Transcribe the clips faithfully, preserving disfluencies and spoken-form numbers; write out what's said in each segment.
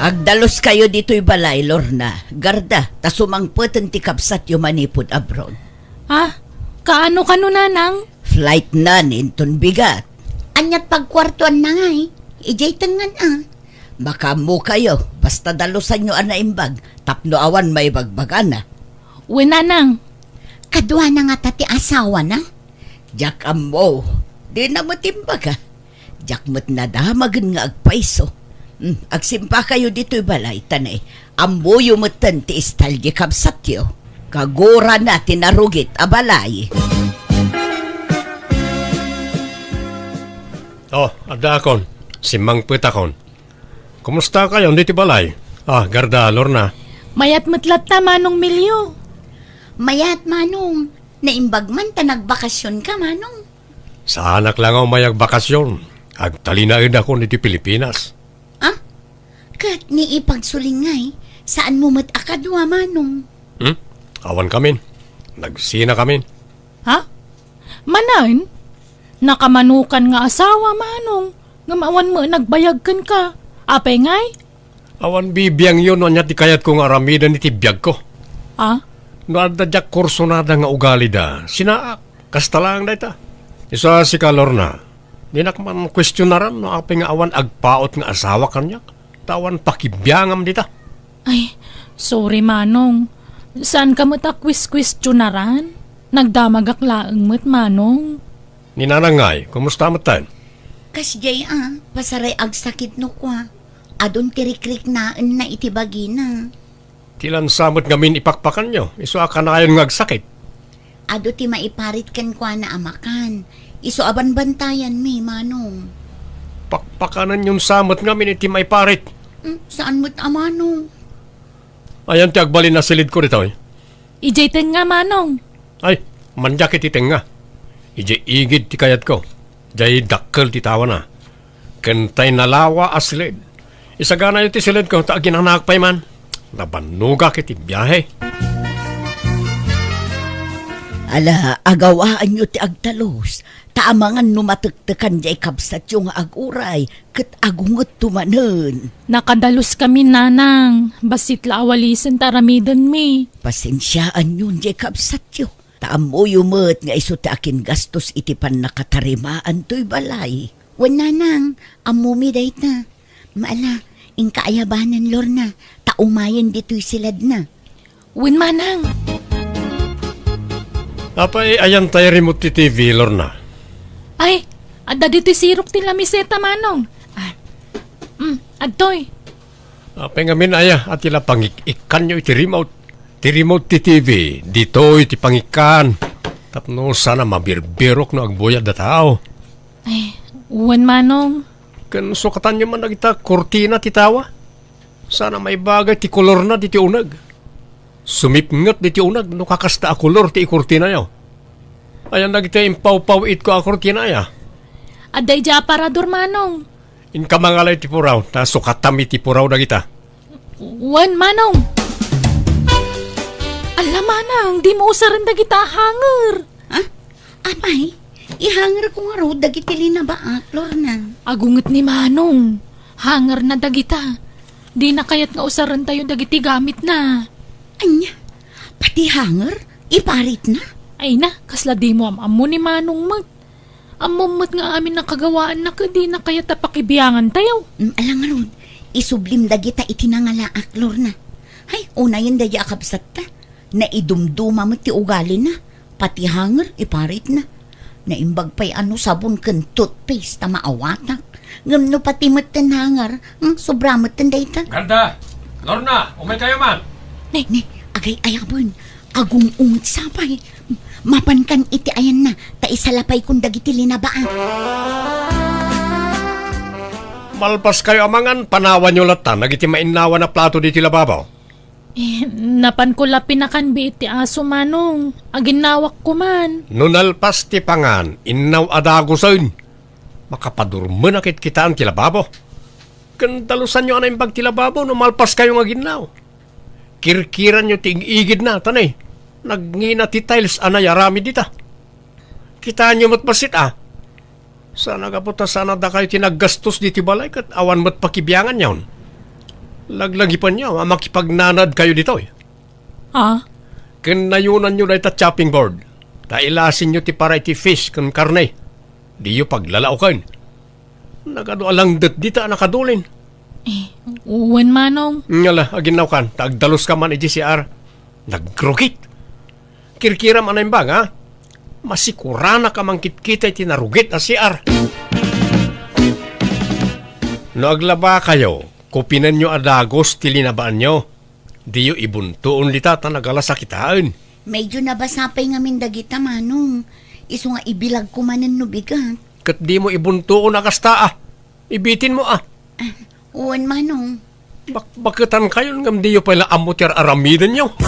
Agdaluskayo ditoy balay, Lorna. Garda, ta sumangpeten ti kabsatyo manipud abroad. Ah, kaano kano, Nanang? Flight nan inton bigat. Aniat pagkuartuanna ngay? Idiay tengngan a. Makaammokayo, basta dalusanyo a naimbag, tapno awan maibagbagana. Wen, Nanang. Kaduana ngata ti asawana? Diak ammo. Dina met imbaga. Diak met nadamagen nga agpayso. Hmm, agsimpakayo ditoy balay, ta ne, ammoyo metten ti style di kabsatyo. Kagurana ti narugit a balay. Oh, addaakon. Simmangpetakon. Kumustakayon ditoy balay? Ah, Garda, Lorna. Mayat met latta, Manong Milio. Mayat, Manong. Naimbag man ta nagbakasionka, Manong. Saanak la nga umay agbakasyon. Agtalinaedakon iti Pilipinas. Ah? Ket ni ipagsulingay, saanmo met a kadua, Manong? Hmm? Awankamin. Nagsinakamin. Ha? Manen? Nakamanokan nga asawa, Manong, ngem awan met nagbayag kenka. Apay ngay? Awan bibiangyo no ania ti kayatko nga aramiden iti biagko. Ah? No adda diak kursunada nga ugalida, sinaak. Kasta laeng dayta. Isu a sika, Lorna, dinak man kuestionaran no apay nga awan agpaut nga asawa kaniak, ta awan pakibiangam dita. Ay, sorry, Manong. Saanka met a kues-kuestionaran? Nagdamagak laeng met, Manong. Ni Nanang ngay, kumusta met tayo? Kasdiay a, pasaray agsakit no kua. Adun ti rikriknaenna iti bagina. Ti lansa met ngamin ipakpakanyo, isu a kanayon nga agsakit. Adu ti maiparit kenkuana a makan. Isu a banbantayanmi, Manong. Pakpakanenyon sa met ngamin iti maiparit. Hmm, saan met a Manong? Ayan ti agbalin a silidko ditoy. Idiay tengnga, Manong. Ay, mandiak iti tengnga. Idiay igid ti kayatko. Diay dakkel ti tawana. Ken tay nalawa a silid. Isaganayo ti silidko ta aginanaak pay man. Nabannogak iti biahe. Ala, agawaanyo ti agtalus, ta amangan no matektekan diay kabsatyo nga aguray, ket agungetto manen. Nakadaluskami, Nanang. Bassit la a walisen ta aramidenmi. Pasensiaanyon diay kabsatyo. Ta ammoyo met nga isu ti akingastos iti pannakatarimaan toy balay. Wen, Nanang, ammomi dayta. Ala, inka aya banen, Lorna, ta umayen ditoy siladna. Wen, Manang. Apay, ayan tay remote ti T V, Lorna? Ay, adda ditoy sirok ti lamiseta, Manong. Ah, mm, adtoy. Apay ngamin aya a ti la pangik-ikkanyo iti remote? Ti remote ti T V, ditoy ti pangikkan. Tapno saan a mabirbirok no agbuyat da tao. Ay, wen, Manong. Ken sukatanyo man dagita kurtina ti tawa. Saan a maibagay ti kolorna diti uneg. Sumipnget diti uneg no kakasta a kolor ti ikurtinayo. Ayan dagiti impawpaw-itko a kurtina aya. Adda idiay aparador, Manong. Inka mangala iti puraw, ta sukatam iti puraw dagita. Wen, Manong. Ala, Manang, dimo usaren dagita a hanger. Ha? Apay, ihangerko ngarud dagiti linabaak, Lorna. Agunget ni Manong. Hangerna dagita. Dina kayat nga usarentayo dagiti gamitna. Ania? Pati hanger? Iparitna? Ay na, kasla dimo am-ammo ni Manong met. Ammom met nga amin a kagawaanna ket dina kayat a pakibiangantayo. Mm, ala ngarud, isublim dagita iti nangalaak, Lorna. Hay, unayen daydi a kabsatta. Naidumduma met ti ugalina. Pati hanger, iparitna. Naimbag pay a no sabon ken toothpaste ta maawatak. Ngem no pati metten hanger, hmm, sobra metten dayta. Garda! Lorna, umaykayo man! Ne, ne, agay-ayaben. Agung-unget sa pay. Mapankan iti ayanna, ta isalapayko dagiti linabaak. Malpaskayo a mangan, panawanyo latta dagiti mainnawan a plato ditoy lababo. Eh, napanko la pinakanbi iti aso, Manong. Aginnawakko man. No nalpas ti pangan, innaw a dagusen. Makapadurmenak ket kitaan ti lababo. Ken dalusanyo a naimbag ti lababo no malpaskayo nga aginnaw. Kirkiranyo ti ig-igidna, ta ne, nagngina ti tiles a nayaramid dita. Kitaenyo met bassit a. Saan a gapu ta saan a dakayo ti naggastos ditoy balay ket awan met pakibianganyon. Laglagipenyo a makipagnanaedkayo ditoy. Ah? Ken nayonanyo dayta chopping board, ta ilasinyo ti para iti fish ken karne. Diyo paglalaoken. Nagadu a langdet dita a nakadulin. Eh, wen, Manong. Ngala, aginnawkan, ta agdaluska man iti C R. Nagrugit. Kirkiram a naimbag, ha? Masikuranak a mangkitkita iti narugit a C R. No aglabakayo, kupinenyo a dagus ti linabaanyo. Diyo ibuntoon dita ta nagalasakitaen. Medyo nabasa pay ngamin dagita, Manong. Isu nga ibilagko manen no bigat. Ket dimo ibuntoon a kasta, a. Ibitinmo, a. Ah, wen, Manong. Bakbaketankayon ngem diyo pay la ammo ti ar-aramidenyo.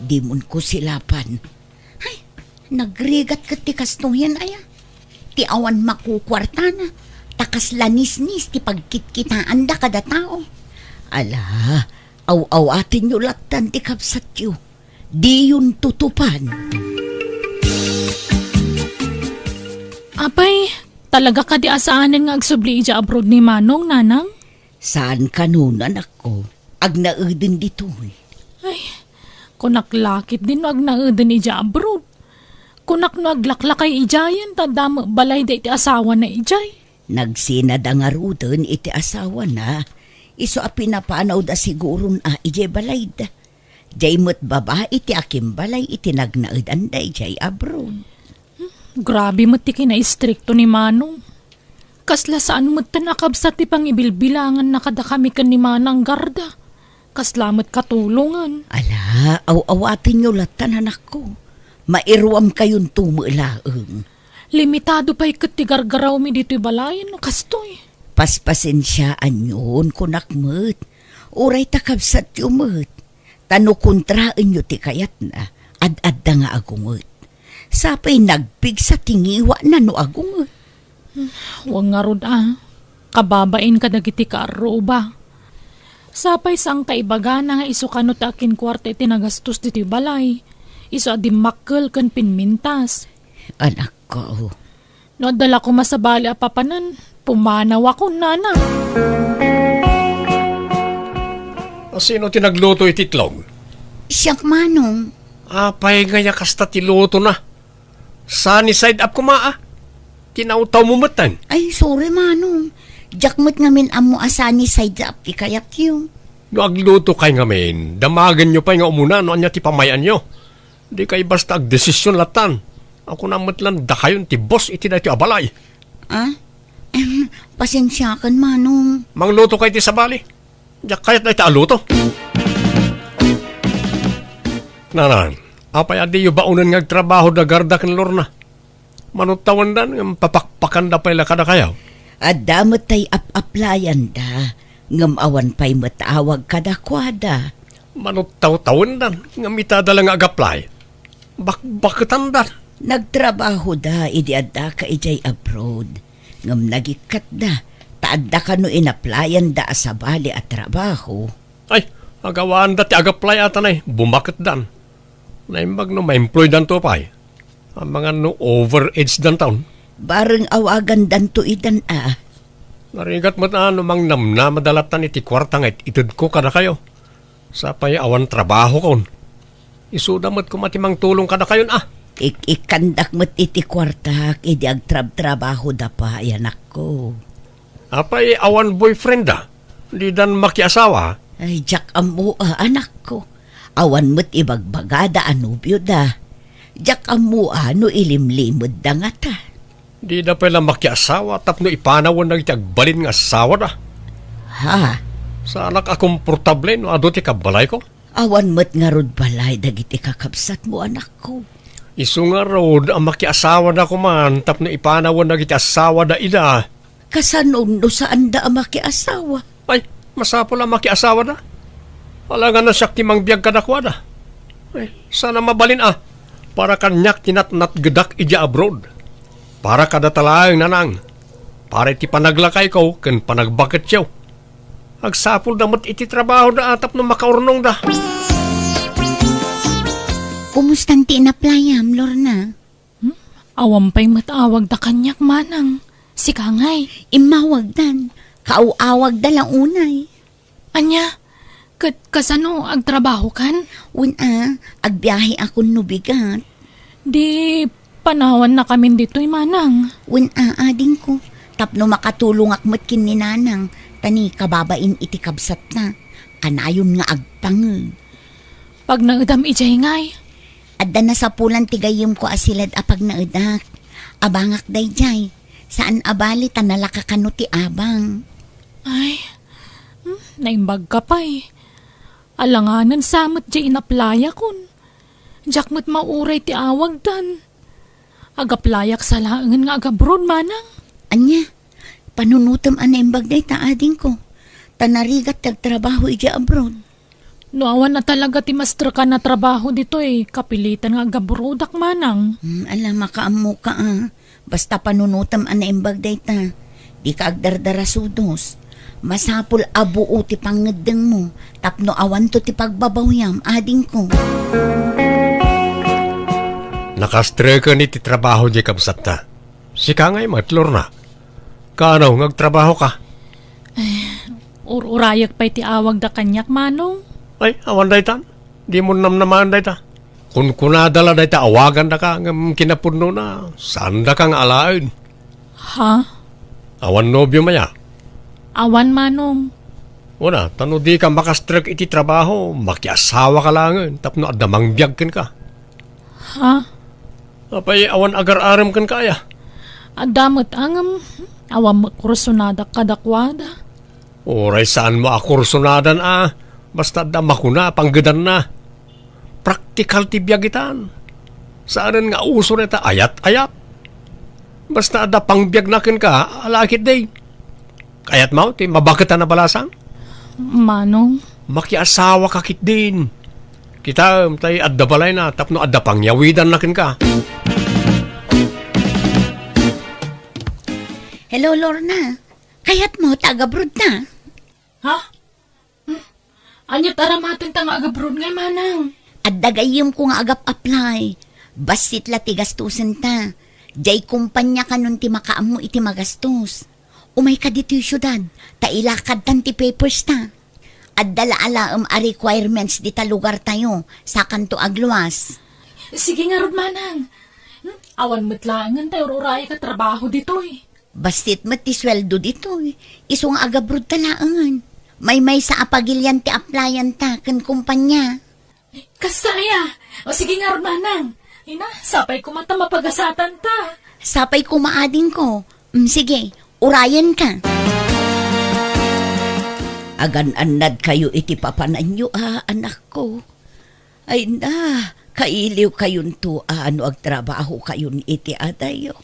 Dimon ko silapan. Ay, nagrigat ket ti kastoyen, aya. Ti awan makukuartana, ta kasla nisnis ti pagkitkitaanda kada tao. Ala, aw-awatenyo lattan ti kabsatyo. Diyon tutupan. Apay, talaga kadi a saanen nga agsubli idiay abroad ni Manong, Nanang? Saan kano, anakko. Agnaeden ditoy. Ay, kunak la ketdin no agnaeden idiay abroad. Kunak no aglaklakay idiayen ta adda met balayda iti asawana idiay. Nagsinada ngaruden iti asawana, isu a pinapanawda siguron a idiay balayda. Diay met babai ti akimbalay iti nagnaedanda idiay abroad. Grabe met ti kinaistrikto ni Manong. Kasla saan metten a kabsat ti pangibilbilanganna kadakami ken ni Manang Garda. Kasla met katulongan. Ala, aw-awatenyo lattan, anakko. Mairuamkayonto met laeng. Limitado pay ket ti gargarawmi ditoy balayen no kastoy. Paspasensiaanyon, kunak met. Uray ta kabsatyo met. Ta no kontraenyo ti kayatna, ad-adda nga agunget. Sapay nagpigsa ti ngiwana no agunget. Wen ngarud a, kababain kadagiti kaarruba. Sapay saan kaibagana nga isu kano ti akinkuarta iti nagastos ditoy balay. Isu a dimmakkel ken pinmintas. Anakko. No adda la koma sabali a papanen, pumanawakon, Nanang. A, sino ti nagluto iti itlog? Siak, Manong. Apay ngay a kasta ti lutona? Sunny side up koma, a. Kinawtawmo metten. Ay, sorry, Manong. Diak met ngamin ammo a sunny side up ti kayatyo. No aglutokay ngamin, damagenyo pay nga umuna no ania ti pamay-anyo. Dikay basta agdesision lattan. Ako na met lan dakayon ti boss iti daytoy a balay. Ah? Em, pasensiakan, Manong. Manglutokay ti sabali. Diak kayat dayta a luto. Nanang, apay a diyo baonen nga agtrabaho da Garda ken Lorna? Manuttawendan ngem papakpakanda pay la kadakayo. Adda met tay ap-aplayanda, ngem awan pay met awag kadakuada. Manuttawtawendan, ngem itada la nga agaplay. Bakbaketandan. Nagtrabahoda idi addaka idiay abroad, ngem nagikkatda, ta adda kano inaplayanda a sabali a trabaho. Ay, agawanda ti agaplay a tanay, bumaketdan. Naimbag no maemploydanto pay. Amangan no overage danton. Bareng awagandanto idan a. Narigat met a no mangnamnamada lattan iti kuarta nga it-itedko kadakayo. Sapay awan trabahokon. Isuda met koma ti mangtulong kadakayon a. Ik-ikkandak met iti kuartak idi agtrabtrabahoda pay, anakko. Apay awan boyfriend da? Didan makiasawa? Ay, diak ammo a, anakko. Awan met ibagbagada a nobioda. Diak ammo a no ilimlimedda ngata. Dida pay la makiasawa tapno ipanawen dagiti agbalin nga asawada. Ha? Saanak a komportable no adu ti kabbalayko. Awan met ngarud balay dagiti kakabsatmo, anakko. Isu ngarud a makiasawada koman tapno ipanawen dagiti asawada ida. Kasano no saanda a makiasawa? Ay, masapul a makiasawada. Alangan no siak ti mangbiag kadakuada. Ay, saan a mabalin a. Para kaniak ti natnatgedak idiay abroad. Para kadata laeng, Nanang. Para iti panaglakayko ken panagbaketyo. Agsapulda met iti trabahoda a tapno makaurnongda. Kumustan ti inaplayam, Lorna? Hmm? Awan pay met awagda kaniak, Manang. Sika ngay? Immawagdan. Kaaw-awagda la unay. Ania? Ket kasano, agtrabahokan? Wen a, agbiahe a kun no bigat. Di panawannakamin ditoy, manang. Wen a, adingko. Tapno makatulongak met ken ni nanang, ta ni kababain iti kabsatna. Kanayon nga agpangeg. Pagnaedam idiay ngay? Adda nasapulan ti gayyemko a silad a pagnaedak. Abangak daydiay. Saan a bali ta nalaka kano ti abang. Ay, hmm, naimbagka pay. Alanganen sa met diay inaplayakon. Diak met mauray ti awagdan. Agaplayak sa laengen nga agabroad, manang. Ania? Panunotem a naimbag dayta, adingko. Ta narigat ti agtrabaho idiay abroad. No awan a talaga ti masterkan a trabaho ditoy, kapilitan nga agabroadak, manang. Hmm, ala, makaammoka a. Basta panunotem a naimbag dayta. Dika agdardarasudos. Masapul a buo ti pangngeddengmo tapno awanto ti pagbabawyam, adingko. Nakastreken iti trabaho diay kabsatta. Sika ngay met, Lorna. Kaano nga agtrabahoka? Ay, ur-urayek pay ti awagda kaniak, manong. Ay, awan daytan. Dimo namnamaen dayta. Kunkunada la dayta awagandaka ngem kinapudnona, saandaka nga alaen. Ha? Awan nobiom aya? Awan, manong. Wen a, ta no dika makastrek iti trabaho, makiasawaka laengen tapno adda mangbiag kenka. Ha? Apay awan agar-arem kenka aya? Adda met a ngem, awan met kursonadak kadakuada. Uray saanmo a kursonadan a, basta adda makuna a panggedanna. Praktikal ti biag itan. Saanen nga uso dayta ayat-ayat. Basta adda pangbiagna kenka, ala ketdi. Kayatmo ti mabaket a nabalasang? Manong. Makiasawaka ketdin. Kitaem, tay adda balayna tapno adda pangyawidanna kenka. Hello, Lorna. Kayatmo ta agabroadta? Ha? Hmm? Ania ti aramatenta nga agabroad ngay, manang? Adda gayyemko nga agap-apply. Bassit la ti gastosenta. Diay kompania kanon ti makaammo iti magastos. Umayka ditoy siudad, ta ilakadtan ti papersta. Adda la alaem a requirements dita lugartayo, sakanto agluas. Sige ngarud, manang. Hmm? Awan met laengen tay ur-urayek a trabaho ditoy. Bassit met ti sueldo ditoy, isu nga agabroadta laengen. Maymaysa a pagilian ti applyanta ken kompania. Kasta aya? O sige ngarud, manang. Ina, sapay koma ta mapagasatanta. Sapay koma, adingko. Mm, sige, urayenka. Agan-annadkayo iti papananyo a, anakko. Ay na, kailiwkayonto a no agtrabahokayon iti adayyo.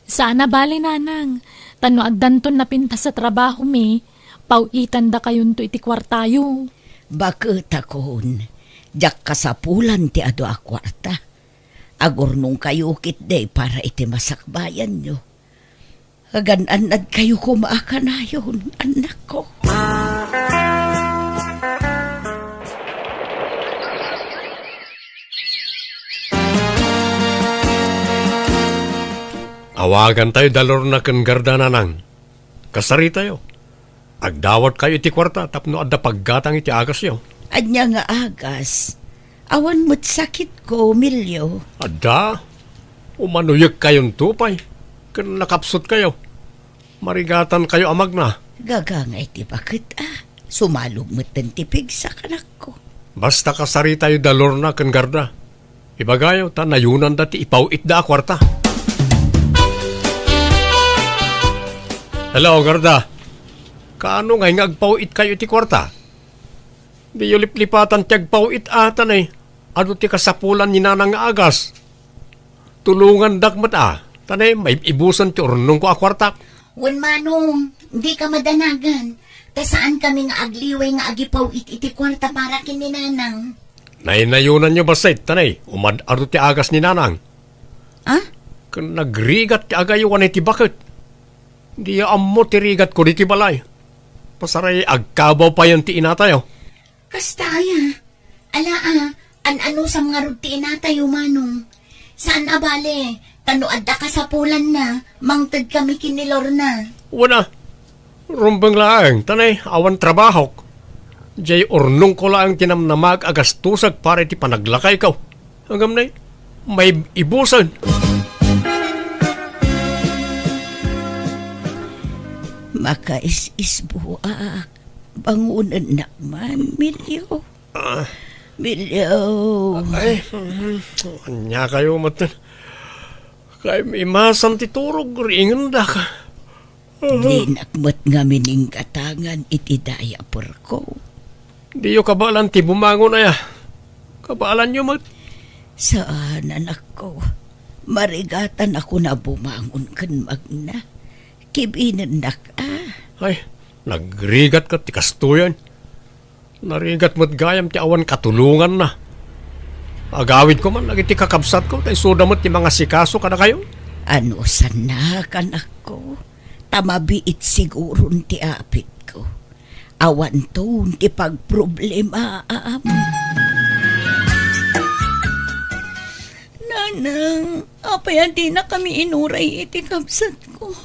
Saan a bali, nanang. Ta no addanton napintas a trabahomi, paw-itandakayonto iti kuartayo. Baketakon, diak kasapulan ti adu a kuarta. Agurnongkayo ketdi para iti masakbayanyo. Agan-annadkayo koma a kanayon, annakko. Awagantayo da Lorna ken Garda, nanang. Kasaritayo. Agdawatkayo iti kuarta tapno adda paggatang iti agasyo. Ania nga agas? Awan met sakitko, Milio. Adda? Umanoyekkayonto pay, ken nakapsutkayo. Marigatankayo a magna. Gagangay ti baket a. Sumalog metten ti pigsa, anakko. Basta kasaritayo da Lorna ken Garda. Ibagayo ta nayonanda ti ipaw-itda a kuarta. Hello, Garda. Kaano ngay nga agpaw-itkayo iti kuarta? Diyo liplipatan ti agpaw-it a, ta ne, adu ti kasapulan ni Nanang nga agas. Tulongandak met a, ta ne, maib-ibusen ti urnongko a kuartak. Wen, Manong, dika madanagan, ta saankami nga agliway nga agipaw-it iti kuarta para ken ni Nanang. Naynayonanyo bassit, ta ne, umad-adu ti agas ni Nanang. Ah? Ken nagrigat ti agaywan iti baket. Diyo ammo ti rigatko ditoy balay. Pasaray agkabaw payen ti inatayo. Kasta aya? Ala a, an-anusam ngarud ti inatayo, Manong. Saan a bale, ta no adda kasapulanna, mangted kami ken ni Lorna. Wen a, rumbeng laeng, ta nay, awan trabahok. Jay urnongko laeng ti namnamaek a gastosek para iti panaglakayko. Ngem nay, maibusen. Makais-isbuak, bangonennak man, Milio. Ah. Milio. Ay, mhm. Ania kayo met? Kay imasam ti turog, ringendak. Dinak met ngamin inggatangan iti diaperko. Diyo kabaelan ti bumangon aya? Kabaelanyo met. Saan, anakko. Marigatanakon a bumangon ken magna. Kibinennak a. Ay, nagrigat ket ti kastoyen. Narigat met gayam ti awan katulonganna. Agawidko man dagiti kakabsatko, ta isuda met ti mangasikaso kadakayo. Anusannak, anakko, ta mabiit siguron ti apitko. Awanton ti pagproblemaam. Nanang, apay a dinakami inuray iti kabsatko?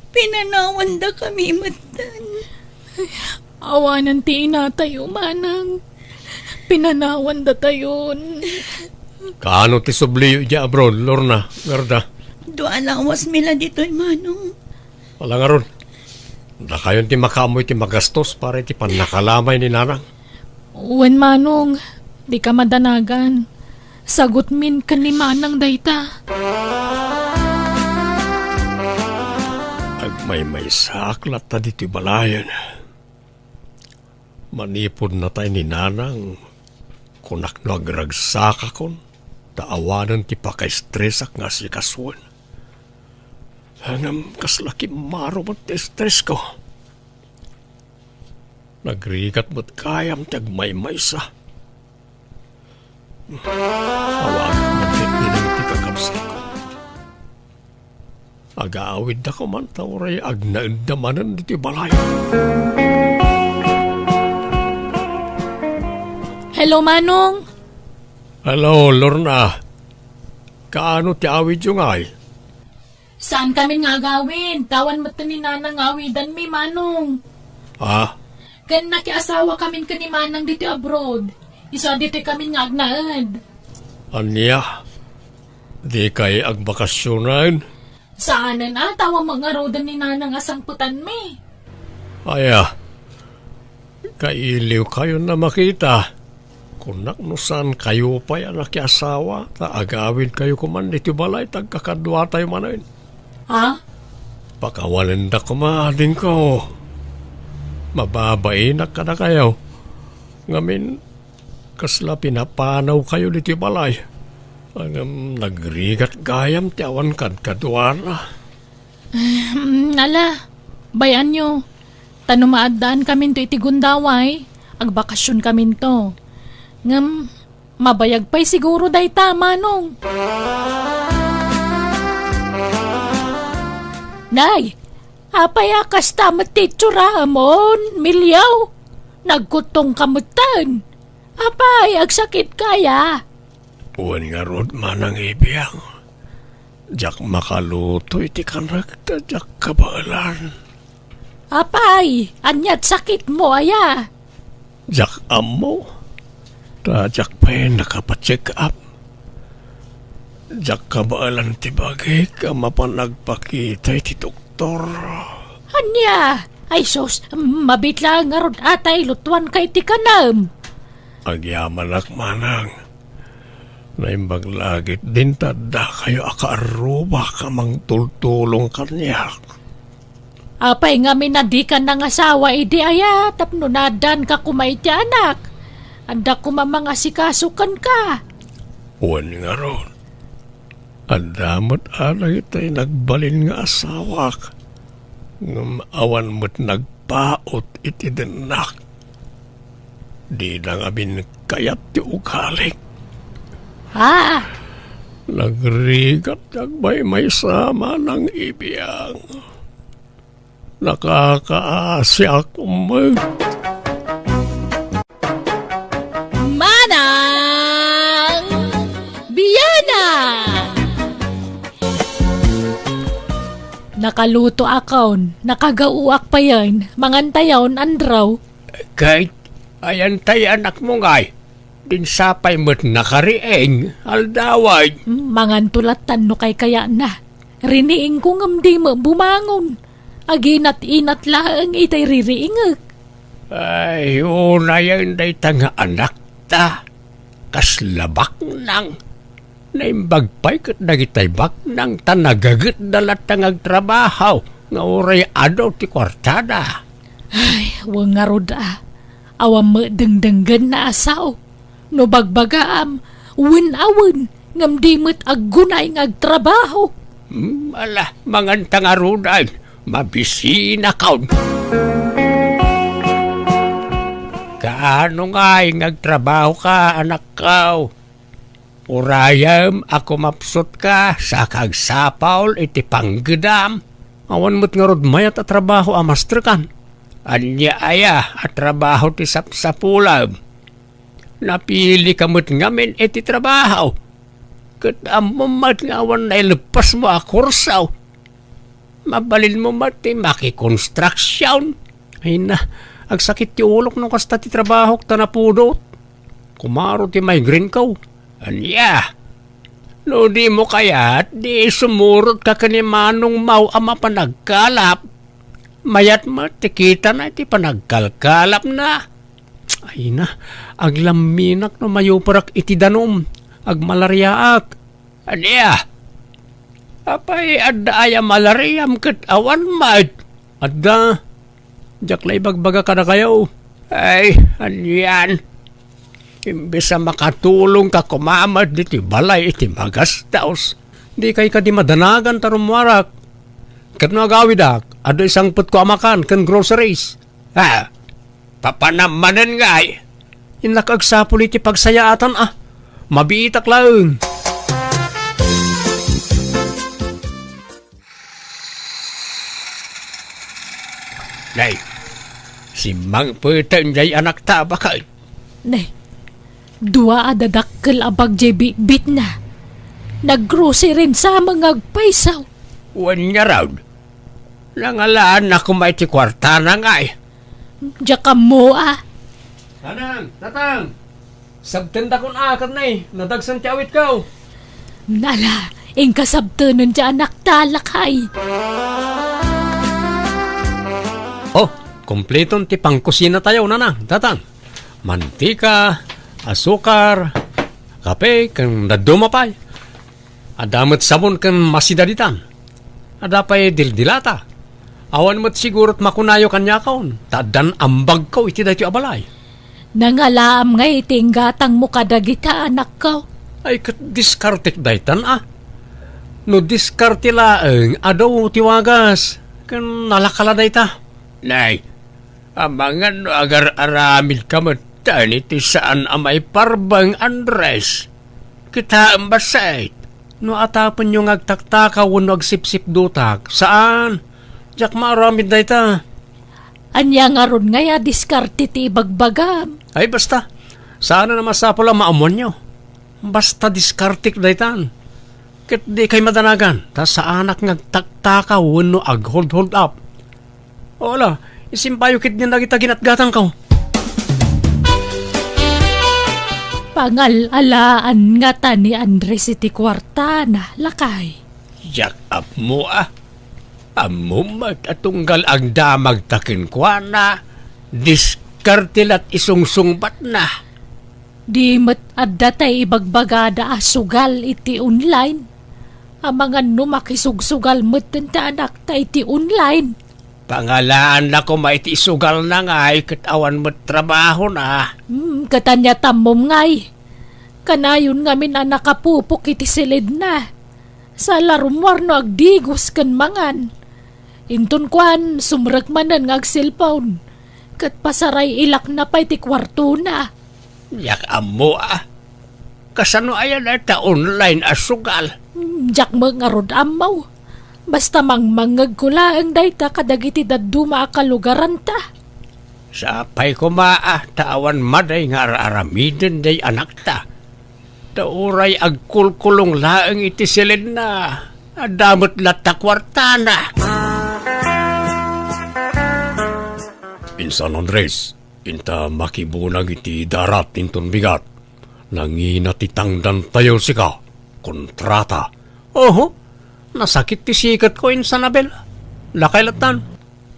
Pinanawandakami metten. Awanen ti inatayo, manang. Pinanawandatayon. Kaano ti subliyo idiay abroad, Lorna, Gerda? Dua a lawasmi la ditoy, manong. Ala ngarud, dakayon ti makaammo iti magastos para iti pannakalamay ni nanang. Wen, manong, dika madanagan. Sagutmin ken ni manang dayta. Agmaymaysaak latta ditoy balayen. Manipud natay ni nanang, kunak no agragsakakon, ta awanen ti pakaestresak nga asikasoen. Ngem kasla kimmaro met ti estresko. Nagrigat met gayam ti agmaymaysa. Awagak met ti kakabsatko. Agaawidda koman ta uray agnaedda manen ditoy balay. Hello, Manong. Hello, Lorna. Kaano ti awidyo ngay? Saan kamin nga agawid? Awan met ni Nanang nga awidanmi, Manong. Ah? Ken nakiasawa kamin ken ni Manang ditoy abroad. Isu a ditoy kamin nga agnaed. Ania? Dikay agbakasionen? Saanen a, ta awan met ngaruden ni Nanang a sangpetanmi. Aya, kailiwkayon a makita. Kunak no saan kayo pay a nakiasawa, ta agawid kayo koman ditoy balay, ta agkakaduatayo manen. Ha? Pakawanendak koma adingko. Mababainak kadakayo. Ngamin, kasla pinapanawkayo ditoy balay. Ngem nagrigat gayam ti awan kadkaduana. Mm, ala, bay-anyo. Ta no maaddaankaminto iti gundaway, agbakasionkaminto. Ngem, mabayag pay siguro dayta, Manong. Nay, apay a kasta met ti itsuram, Milio? Nagkuttongka metten. Apay, agsakitka aya? Wen ngarud, Manang Ibiang. Diak makaluto iti kanek ta diak kabaelan. Apay, aniat sakitmo aya? Diak ammo. Ta diak pay nakapacheck up. Diak kabaelan ti bagik a mapan agpakita iti doktor. Ania? Ay sus, mabiit laeng ngarud a ta ilutuanka iti kanem. Agyamanak, Manang. Naimbag la ketdin ta addakayo a kaarrubak a mangtultulong kaniak. Apay ngamin a dika nangasawa idi aya tapno naaddaanka koma iti anak? Adda koma mangasikaso kenka. Wen ngarud, adda met a dagiti nagbalin nga asawak, ngem awan met nagpaut iti dennak. Dida ngamin kayat ti ugalik. Ah! Nagrigat ti agmaymaysa, Manang Ibiang. Nakakaasiak met. Manang Biana! Nakalutoakon, nakagaoak payen, mangantayon, Andrew. Ket, ayan tay anakmo ngay, dinsapay met nakariing, aldawen. Hmm, manganto lattan no kaykayatna. Riniingko ngem di met bumangon. Aginat-inat laeng itay ririingek. Ay, unayen dayta nga anakta. Kasla baknang. Naimbag pay ket dagitay baknang ta nagagetda latta nga agtrabaho nga uray adu ti kuartada. Ay, wen ngarud a. Awan met dengdenggenna a sao. No bagbagaam, wen a wen, ngem di met aggunay nga agtrabaho. Hmm, ala, manganta ngaruden. Mabisinakon. Kaano ngay nga agtrabahoka, anakko? Urayem a kumapsutka sa kagsapul iti panggedam. Awan met ngarud mayat a trabaho a masterkan. Ania aya a trabaho ti sapsapulem? Napilika met ngamin iti trabaho. Ket ammom met nga awan naileppesmo a kurso. Mabalinmo met ti makikonstruksion. Ay na, agsakit ti ulok no kasta ti trabahok ta napudot. Kumaro ti migraine ko. Ania? No dimo kayat, di sumurotka ken ni Manong Mau a mapan agkalap. Mayat met ti kitana iti panagkalkalapna. Ay na, aglamminak no mayuparak iti danum. Agmalariaak. Ania? Apay, adda aya malariam ket awan met? Adda. Diak la ibagbaga kadakayo. Ay, anian? Imbes a makatulongka koma met ditoy balay iti magastos, dikay kadi madanagan ta rummuarak. Ket no agawidak, adda isangpetko a makan ken groceries. Ha? Papanam manen ngay? Innak agsapul iti pagsayaatan a. Mabiitak laeng. Nay, simmangpeten jay anakta a baket. Nay, dua a dadakkel a bag jay bitbitna. Naggrocery sa nga agpayso. Wen ngarud, nangalaan na koma iti kuartana ngay. Diak ammo a. Nanang, tatang, sabtendakon a ket nay, nadagsen ti awitko. Nala, inka sabtenen ti anakta, lakay. Oh, kompleton ti pangkusinatayo, nanang, tatang. Mantika, asukar, kape, ken dadduma pay. Adda met sabon ken masida ditan. Adda pay dildilata. Awan met sigurot makunayo kaniakon, ta addan ambagko iti daytoy a balay. Nangalaam ngay iti inggatangmo kadagita, anakko. Ay, ket diskartek daytan a. No diskarte laeng, adu ti wagas, ken nalaka la dayta. Nay, amangan no agar-aramidka met iti saan a maiparbeng, Andres. Kitaem bassit, no atapenyo nga agtaktakaw wenno agsipsipdutak, saan. Diak maaramid dayta. Ania ngarud ngay a diskarte ti ibagbagam? Ay, basta. Saan a masapul a maammoanyo. Basta diskartek daytan. Ket dikay madanagan, ta saanak nga agtaktakaw wenno ag-hold-hold up. O ala, isimbayo ketdin dagita ginatgatangko. Pangal-alaan ngata ni Andres iti kuartana, lakay. Diak ammo a. Ammom met a tunggal agdamagta kenkuana, diskarte la ti isungsungbatna. Di met adda tay ibagbagada a sugal iti online. Amangan no makisugsugal metten ti anakta iti online. Pangalaanna koma iti isugalna ngay ket awan met trabahona. Hmm, ket ania tammom ngay? Kanayon ngamin a nakapupok iti siledna. Sa la rummuar no agdigos ken mangan. Inton kuan, sumrek manen nga agselpon. Ket pasaray-ilakna pay ti kuartona. Diak ammo a. Kasano aya dayta online a sugal? Hmm, diak met ngarud ammo. Basta mangmangngegko laeng dayta kadagiti dadduma a kalugaranta. Sapay koma a ta awan madi nga ar-aramiden diay anakta. Ta uray agkulkulong laeng iti silenna, adda met latta kuartana. Insan Andres, inta makibunag iti darat inton bigat. Nangina ti tangdantayo sika, kontrata. Oho, nasakit ti siketko, Insan Abel. Dakay lattan.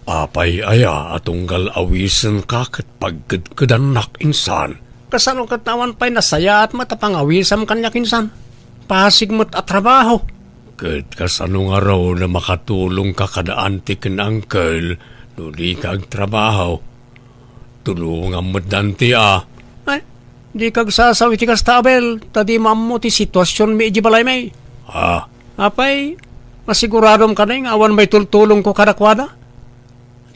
Apay aya a tunggal awisenka ket pagkedkedannak, Insan? Kasano ket awan pay nasayaat met a pangawisam kaniak, Insan? Pasig met a trabaho. Ket kasano ngarud a makatulongka kada anti ken uncle no dika agtrabaho? Tulongam met danti a. Ay, dika agsasaw iti kasta, Abel, ta dimo ammo ti situasionmi idiay balaymi. Ah. Apay, masiguradom kadi nga awan maitultulongko kadakuada?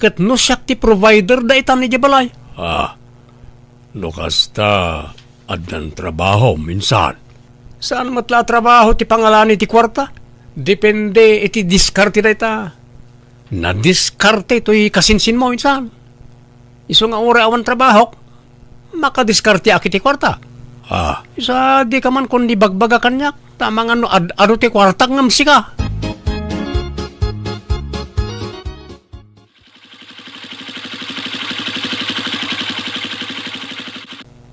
Ket no siak ti provider daytan idiay balay? Ah, no kasta, addan trabahom, Insan. Saan met la a trabaho ti pangalani ti kuarta? Depende iti diskarte dayta. Nadiskarte toy kasinsinmo, Insan. Isu nga uray awan trabahok, makadiskarteak iti kuarta. Ah. Isu a dika man kundi bagbaga kaniak, ta amangan no ad-adu ti kuartak ngem sika.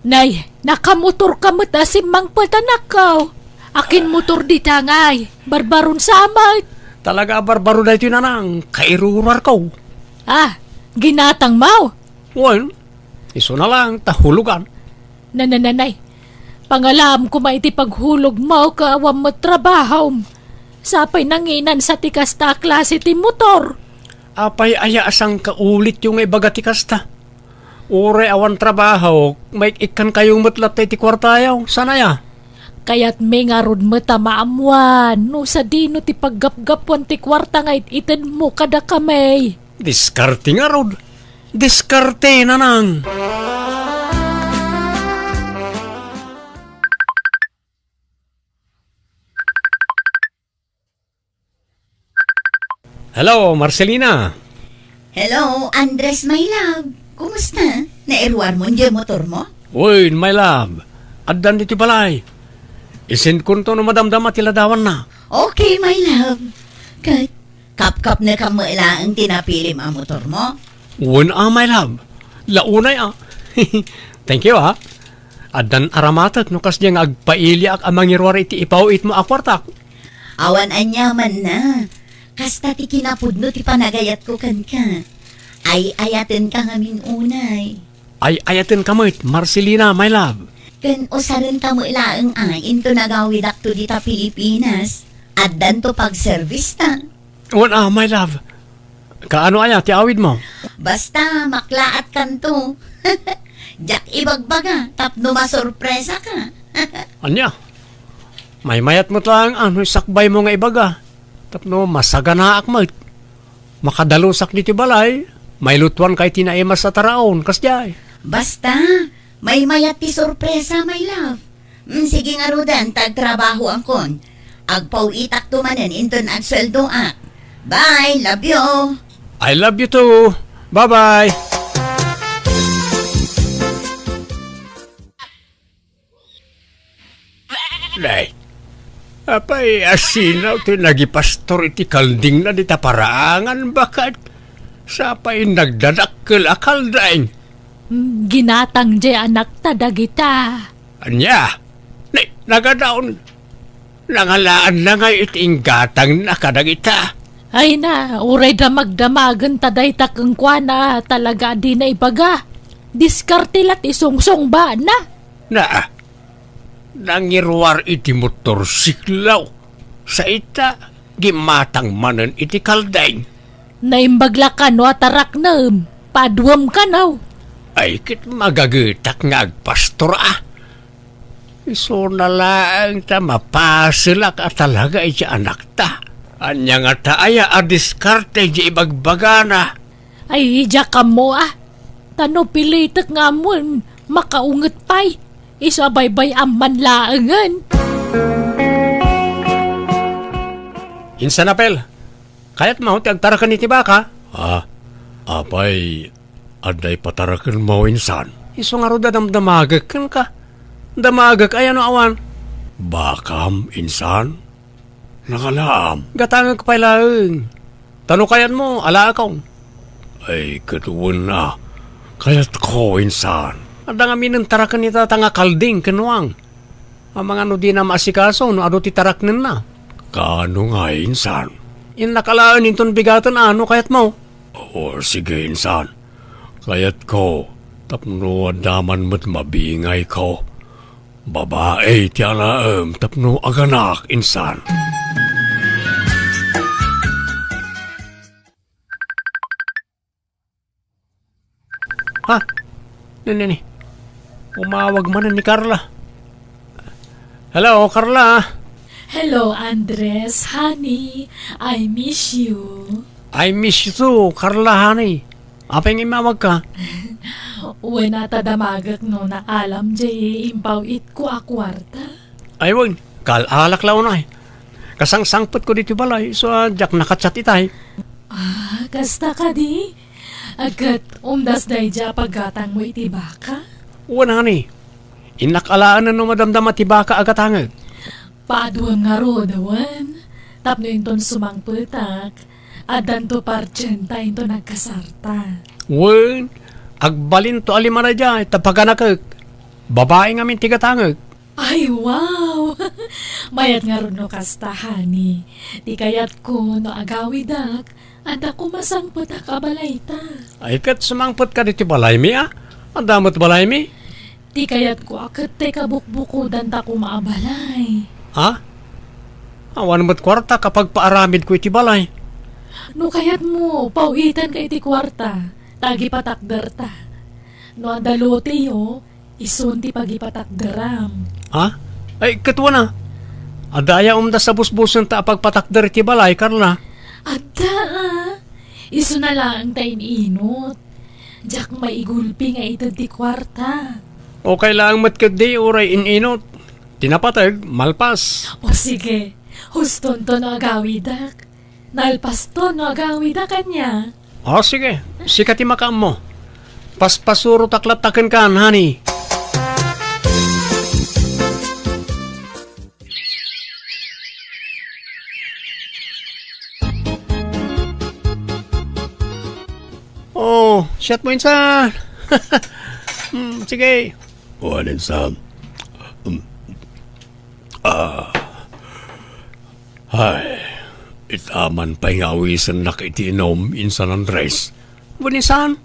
Nay, nakamotorka met a simmangpet, anakko. Akin motor dita ngay? Barbaron sa met. Talaga a barbaro daytoy, nanang. Kairuruarko. Ah, ginatangmo? Wen, isuna lang, ta hulogan. Nanananay, pangalaam koma iti paghulogmo ket awan met trabahom. Sapay nanginan sa ti kasta a klase ti motor. Apay aya a sangkaulit yo nga ibaga ti kasta? Uray awan trabaho, maik-ikkankayo met latta iti kuartayo. Saan aya? Kayatmi ngarud met a maammuan no sadino ti paggapgapuan ti kuarta nga it-itedmo kadakami. Diskarte ngarud. Diskarte, nanang. Hello, Marcelina. Hello, Andres, my love. Kumusta? Nairuarmo diay motormo? Uy, my love. Addan ditoy balay. Isendkonto no madamdama ti ladawanna. Okay, my love. Ket, kapkapnekam met laeng ti napilim a motormo? Wen a, my love. La unay a. Thank you, ah. Addan aramatek no kasdiay nga agpailiak a mangiruar iti ipaw-itmo a kuartak. Awan aniamanna. Kasta ti kinapudno ti panagayatko kenka. Ay-ayatenka ngamin unay. Ay-ayatenka met, Marcelina, my love. Ken usarenta met laeng a inton agawidakto dita Pilipinas. Addanto pagservista. Wen a, my love. Kaano aya ti awidmo? Basta, maklaatkanto. Diak ibagbaga tapno masorpresaka. Ania? Maymayat met laeng a no isakbaymo nga ibaga tapno masaganaak met. Makadalusak ditoy balay, mailutuanka iti naimas a taraon, kasdiay. Basta, maymayat ti sorpresa, my love. Mm, sige ngaruden, ta agtrabahoankon. Agpaw-itakto manen inton agsueldoak. Bye, love you. I love you too. Bye-bye. Nay, apay a sinaw ti nagipastor iti kaldingna dita paraangan, baket? Sapay nagdadakkel a kalding. Mm, ginatang diay anakta dagita. Ania? Nay, nagadaon. Nangalaanna ngay iti inggatangna kadagita. Ay na, uray damagdamagen ta dayta kenkuana, talaga a dina ibaga. Diskarte la ti sungsungbaanna. Na, nangiruar iti motorsiklo. Sa ita, gimatang manen iti kalding. Naimbag la kano a taraknem, paduem kano. Ay, ket magagetak nga agpastor a. Isuna laeng ta mapaselak a talaga iti anakta. Ania ngata aya a diskarte iti ibagbagana? Ay, diak ammo a. Ta no pilitek nga ammoen, makaunget pay. Isu a baybay-am man laengen. Insan, Apel, kayatmo ti agtaraken iti baka? Ah, apay, adda ipatarakenmo, insan? Isu ngarud a damdamagek kenka. Damagek aya no awan? Bakam, insan? Nangalaam. Gatangek pay laeng. Ta no kayatmo, alaekon. Ay, ket wen a. Kayatko, insan. Adda ngamin taraken ni tata nga kalding ken nuang. Amangan no dina maasikaso no adu ti taraknenna. Kaano nga, insan? Innak alaen inton bigaten a no kayatmo. O, sige, insan. Kayatko, tapno adda man met mabingayko. Babai ti alaem tapno aganak, insan. Ha? Nini, nini. Umawag man ni Carla. Hello, Carla. Hello, Andres. Honey, I miss you. I miss you too, Carla, honey. Apay nga imawag ka? Wen, ta damagek no naalam jay impaw-itko a kuarta. Ay, wen. Kaal-alak la unay. Kasangsangpetko ditoy balay, so, ah, diak naka-chat itay. Ah, kasta kadi? Ket umdas daydiay a paggatangmo iti baka? Wen, honey. Innak alaen no madamdama ti baka a gatangek. Paaduem ngarud, wen. Tapno inton sumangpetak, addanto partienta inton agkasarta. Wen, agbalinto a lima daydiay, ta paganakek. Babai ngamin ti gatangek. Ay, wow! Mayat ngarud no kasta, honey. Ti kayatko no agawidak, adda koma sangpetak a balayta. Ay, ket sumangpetka ditoy balaymi, a? Adda met balaymi? Ti kayatko a ket ti kabukbukodanta koma a balay. Ha? Awan met kuarta a pagpaaramidko iti balay. No kayatmo, paw-itanka iti kuarta, ta agipatakderta. No adda loteyo, isun ti pagipatakderam. Ha? Ay, ket wen a. Adda aya umdas a busbusenta a pagpatakder iti balay, Carla? Adda, a. Isuna laeng ta in-inut. Diak maigulpi nga ited ti kuarta. Okay laeng met ketdi uray in-inut. Ti napateg, malpas. O sige, hustonto no agawidak. Nalpasto no agawidak ania. O, sige. Sika ti makaammo. Paspasurotak latta kenka, honey. O, siatmo insan. Hmm, sige. Wen, insan. Hmm. Ah. Ay, ita man pay nga awisennak iti inum, insan Andres. Wen, insan,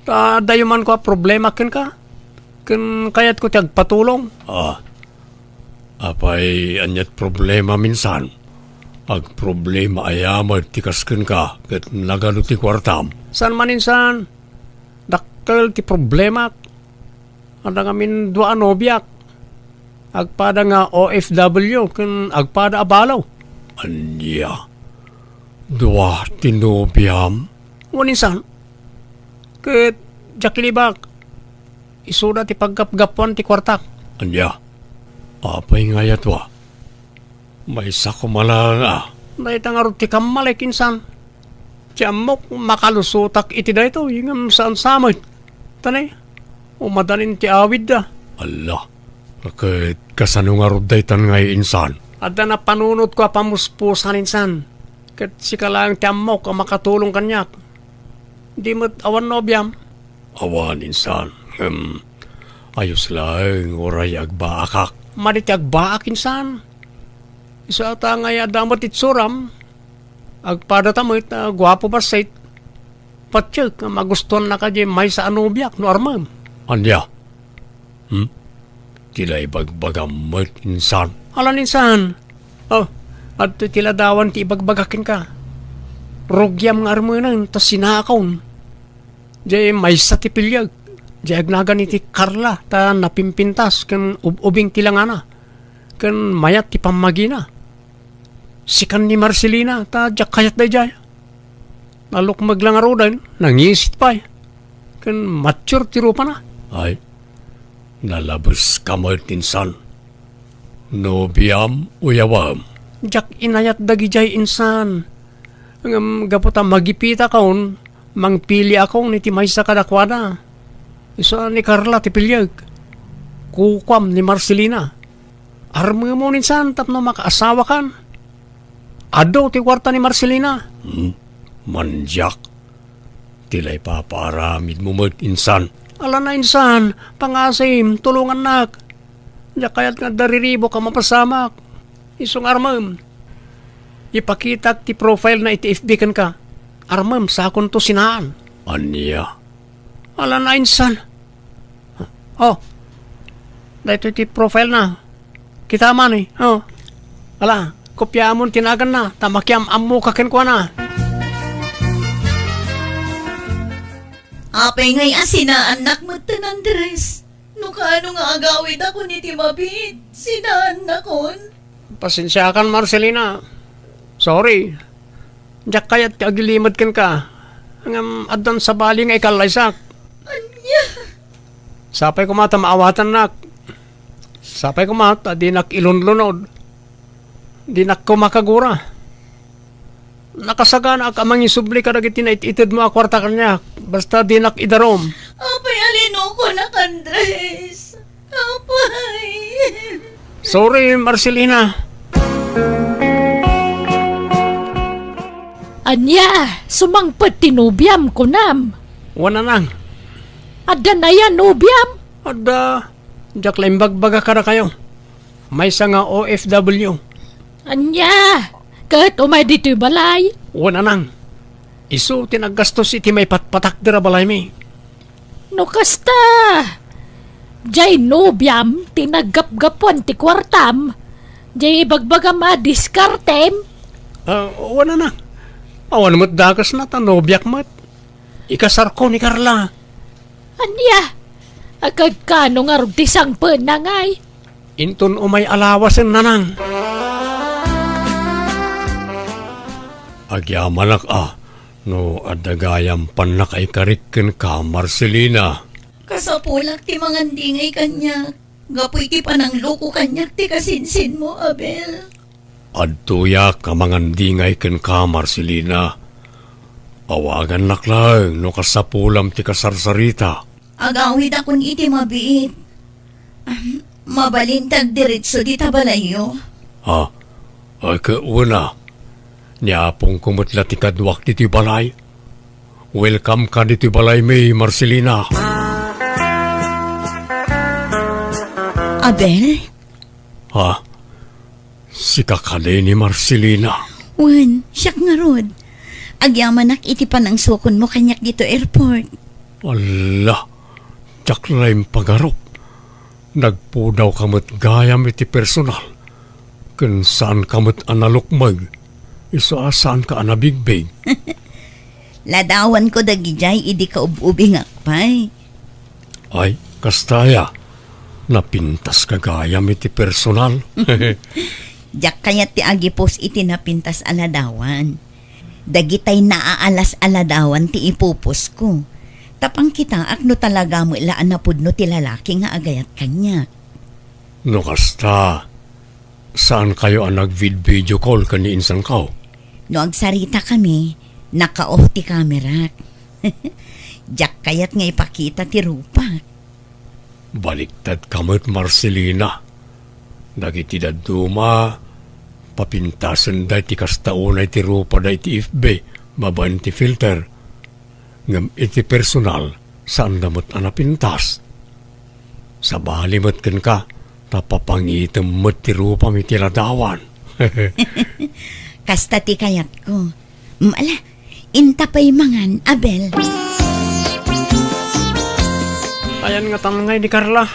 ta adda man kua problema kenka. Ken kayatko ti agpatulong. Ah, apay aniat problemam, insan? Agproblema aya met ti kas kenka ket nagadu ti kuartam? Saan man, insan. Dakkel ti problemak. Adda ngamin dua a nobiak. Agpada nga O F W ken agpada a balo. Ania? Dua ti nobiam? Wen, insan. Ket diak ilibak. Isuda ti paggapgapuan ti kuartak. Ania? Apay nga aya dua? Maysa koma laeng a. Dayta ngarud ti kammalek, insan. Ti ammok, makalusotak iti daytoy, ngem saan sa met. Ta ne, umadanin ti awidda. Alla, ket kasano ngarud daytan ngay, insan? Adda napanunotko a pamuspusan, insan. Ket sika laeng ti ammok a makatulong kaniak. Di met awan nobiam? Awan, insan. Ngem, ayos laeng uray agbaakak. Madi ti agbaak, insan. Isu ata ngay adda met itsuram. Agpadata met a guapo bassit. Patiek a magustuannaka diay maysa a nobiak no armem. Ania? Hmm? Ti la ibagbagam met, insan. Alan, insan. O, adtoy ti ladawan ti ibagbaga kenka. Rugiam nga armenen ta sinakon. Diay maysa ti piliek. Diay agnagan iti Carla ta napimpintas ken ub-ubing ti langana. Ken mayat ti pammagina. Sikan ni Marcelina ta diak kayat daydiay. Nalukmeg la ngaruden, nangisit pay. Ken mature ti rupana. Ay, nalabeska met, insan. Nobiam, uyawam. Diak inayat dagidiay, insan. Ngem gapu ta magipitakon, mangpiliakon iti maysa kadakuada. Isu a ni Carla ti piliek. Kukuam ni Marcelina. Armemon, insan, tapno makaasawakan. Adu ti kuarta ni Marcelina. Hmm, mandiak. Ti la ipapaaramidmo met, insan. Ala na insan, pangasim, tulongannak. Diak kayat nga adda riribuk a mapasamak. Isu nga armem, ipakitak ti profile-na iti F B kenka. Armem, sakonto sinaan. Ania? Ala na insan. Oh, daytoy ti profile-na. Kita man, eh. Oh. Ala, kopyaamon ti naganna, ta makiam-ammoka kenkuana. Apay ngay a sinaannak metten, Andres? No kaano nga agawidakon iti mabiit, sinaannakon? Pasensiakan, Marcelina. Sorry. Diak kayat ti agilimed kenka. Ngem addan sabali nga ikallaysak. Ania? Sapay koma ta maawatannak. Sapay koma ta dinak ilunlunod. Dinak koma kagura. Nakasaganaak a mangisubli kadagiti nait-itedmo a kuarta kaniak, basta dinak idarum. Apay a linokonak, Andres? Apay. Sorry, Marcelina. Ania, sumangpet ti nobiam, kunam? Wen, nanang. Adda aya nobiam? Adda, diak la imbagbaga kadakayo. Maysa nga O F W. Ania? Ket umay ditoy balay? Wen, nanang. Isu ti naggastos iti maipatpatakder a balaymi. No kasta, jay nobiam ti naggapgapuan ti kuartam, jay ibagbagam a diskartem? Ah, wen, nanang. Awan met dakesna ta nobiak met. Ikasarko ni Carla. Ania? Agkano ngarud ti sangpetna ngay? Inton umay a lawasen, nanang. Agyamanak a, no adda gayam pannakaikarik kenka, Marcelina. Kasapulak ti mangandingay kaniak, gapu iti panangloko kaniak ti kasinsinmo, Abel. Adtoyak a mangandingay kenka, Marcelina. Awagannak laeng no kasapulam ti kasarsarita. Agawidakon iti mabiit. Ahem, mabalin ti agdiretso dita balayyo. Ha? Ay, ket wen a. Ni apongko met la ti kaduak ditoy balay. Welcome ka ditoy balaymi, Marcelina. Abel? Ha? Sika kadi ni Marcelina? Wen, siak ngarud. Agyamanak iti panangsukonmo kaniak ditoy airport. Alla, diak la impagarup. Nagpudawka met gayam iti personal. Ken saanka met a nalukmeg. Isu a saanka a nabigbig. Ladawanko dagidiay idi kaub-ubingak pay. Ay, kasta aya, napintaska gayam iti personal. Diak kayat ti agipus iti napintas a ladawan. Dagitay naaalas a ladawan ti ipupusko. Ta pangkitaak no talaga met la a napudno ti lalaki nga agayat kaniak. No kasta, saankayo a nagvid-video call ken ni insanko? No agsaritakami, naka-off ti kamerak. Diak kayat nga ipakita ti rupak. Balikdadka met, Marcelina. Dagiti dadduma, papintasenda iti kasta unay ti rupada iti F B babaen ti filter. Ngem iti personal, saanda met a napintas. Sabali met kenka, ta papangitem met ti rupam iti ladawan. Kasta ti kayatko. Mm, ala, inta pay mangan, Abel. Ayan nga tangngay ni Carla,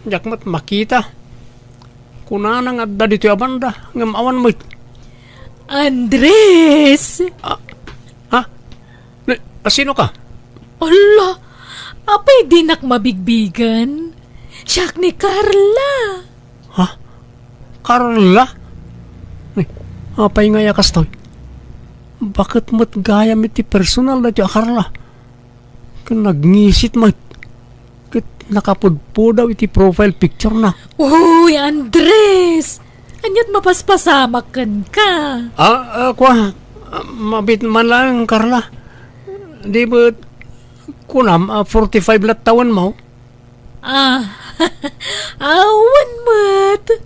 diak met makita. Kunana nga adda ditoy a banda, ngem awan met. Andres! Ah, ha? Ni, asino ka? Ala, apay dinak mabigbigen? Siak ni Carla. Ha? Carla? Ni, apay nga ya kastoy? Baket met gayam iti personal daytoy a Carla? Ken nagngisit met. Ket nakapudpudaw iti profile picture-na. Uy, Andres! Ania't mapaspasamak kenka? Ah, ah, kua, ah, mabit man laeng, Carla. Di ba, kunam, ah, forty-five la't tawenmo? Ah, awan met.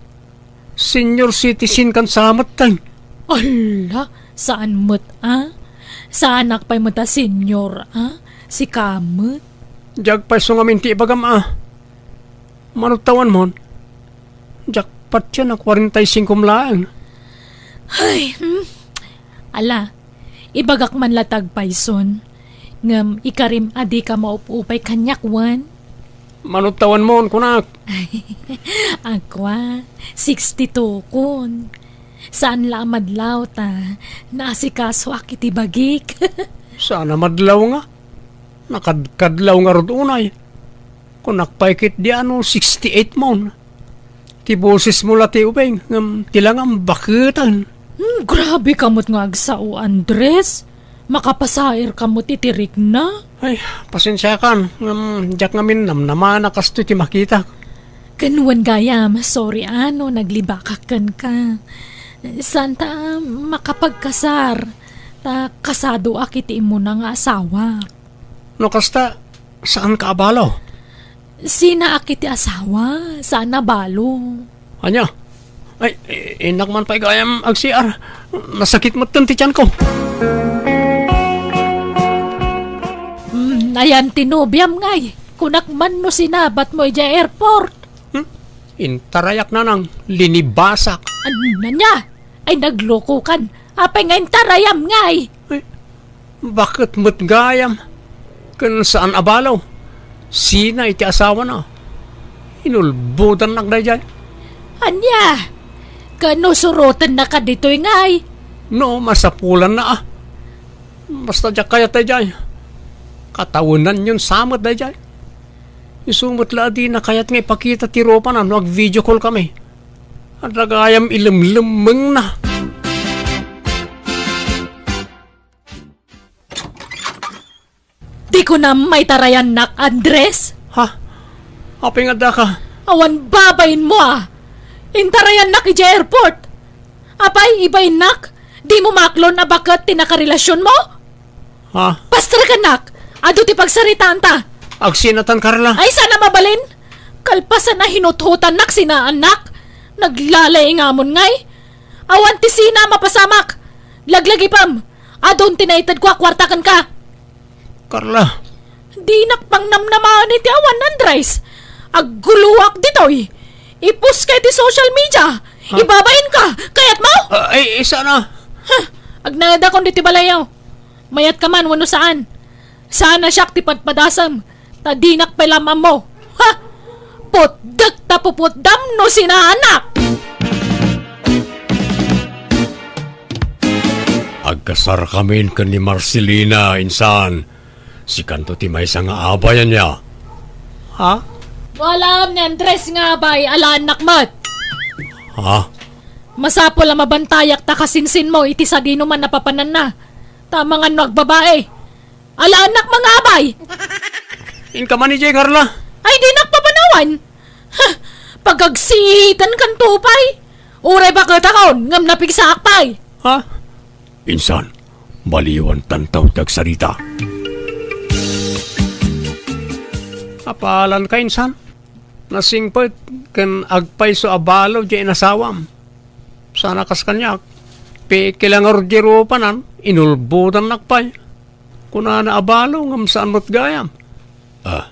Senior citizen kan sa met, tay. Ala, saan met, ah? Saanak pay met a senior, ah? Sika met? Diak pay isu ngamin ti ibagam a. Manutta awan mon. Diak patien a kuarenta y singko laeng. Ay, hmm. Ala, ibagak man la ti agpayson. Ngem ikarim a dika maup-upay kaniak wen. Manutta awan mon, kunak. Agkua, sixty-two kon. Saan la a madlaw ta naasikasoak iti bagik. Saan a madlaw nga? Nakadkadlaw ngarud unay. Kunak pay ketdi a no sixty-eight mon. Ti bosesmo la ti ubing, ngem ti langam baketen. Hmm, grabe ka met nga agsao, Andres. Makapasair ka met iti rikna. Ay, pasensiakan, ngem diak ngamin namnamana kastoy ti makitak. Ken wen gayam, sorry a no naglibakak kenka. Saan ta makapagkasar, ta kasadoak iti immuna nga asawa. No kasta, saanka a balo? Sinaak iti asawa, saan a balo. Ania? Ay, i-, innak man pay gayam ag-C R. Nasakit metten ti tianko. Hmm, ayan ti nobiam ngay. Kunak man no sinabatmo idiay airport. Hmm? Intarayak nanang, linibasak. An-, ania? Ay, naglokokan. Apay nga intarayam ngay? Ay, baket met gayam? Ken saan a balo. Sina iti asawana. Inulbodannak daydiay. Ania? Ken no surotennaka ditoy ngay? No, masapulanna a. Basta diak kayat daydiay. Katawenanyon sa met daydiay. Isu met la a dina kayat nga ipakita ti rupana no ag-video call kami. Adda gayam ilemlemmengna. Di kunam maitarayannak, Andres? Ha? Apay nga addaka? Awan babainmo a! Intarayannak idiay airport! Apay, ibainnak? Dimo maaklon a baket ti nakarelasionmo? Ha? Pastrekannak! Adu ti pagsaritaanta! Agsinatan, Carla! Ay, saan a mabalin? Kalpasan a hinuthutannak sinaannak, naglalay ngamon ngay. Awan ti sina a mapasamak. Laglagipem. Adun ti naitedko a kuarta kenka. Carla. Dinak pangnamnamaen iti awan, Andres. Agguloak ditoy. Ipost ka iti social media. Ha? Ibabain ka. Kayatmo? Ah, ay, ay, sana. Huh. Agnayadakon ditoy balayo. Mayat ka man wenno saan. Saan a siak ti padpadasem, ta dinak pay la maammo. Ha? Putdek ta puputdam no sinaannak! Agkasarkamin ken ni Marcelina, insan. Sikanto ti maysa nga abay, ania? Ha? No alaem ni Andres nga abay, alaennak met. Ha? Masapul a mabantayak ta kasinsinmo iti sadinoman a papananna. Ta amangan no agbabae. Alaennak mangabay! Inka man idiay, Carla? Ay, dinak papanawan! Huh! Pagagsiitankanto pay! Uray baketakon, ngem napigsaak pay! Ha? Insan, baliwantanto ti agsarita. Apalanka, insan? Nasingpet ken agpayso a balo diay inasawam. Sana kas kaniak, pikil a ngarud diay rupanan, inulbodannak pay. Kunana a balo ngem saan met gayam. Ah,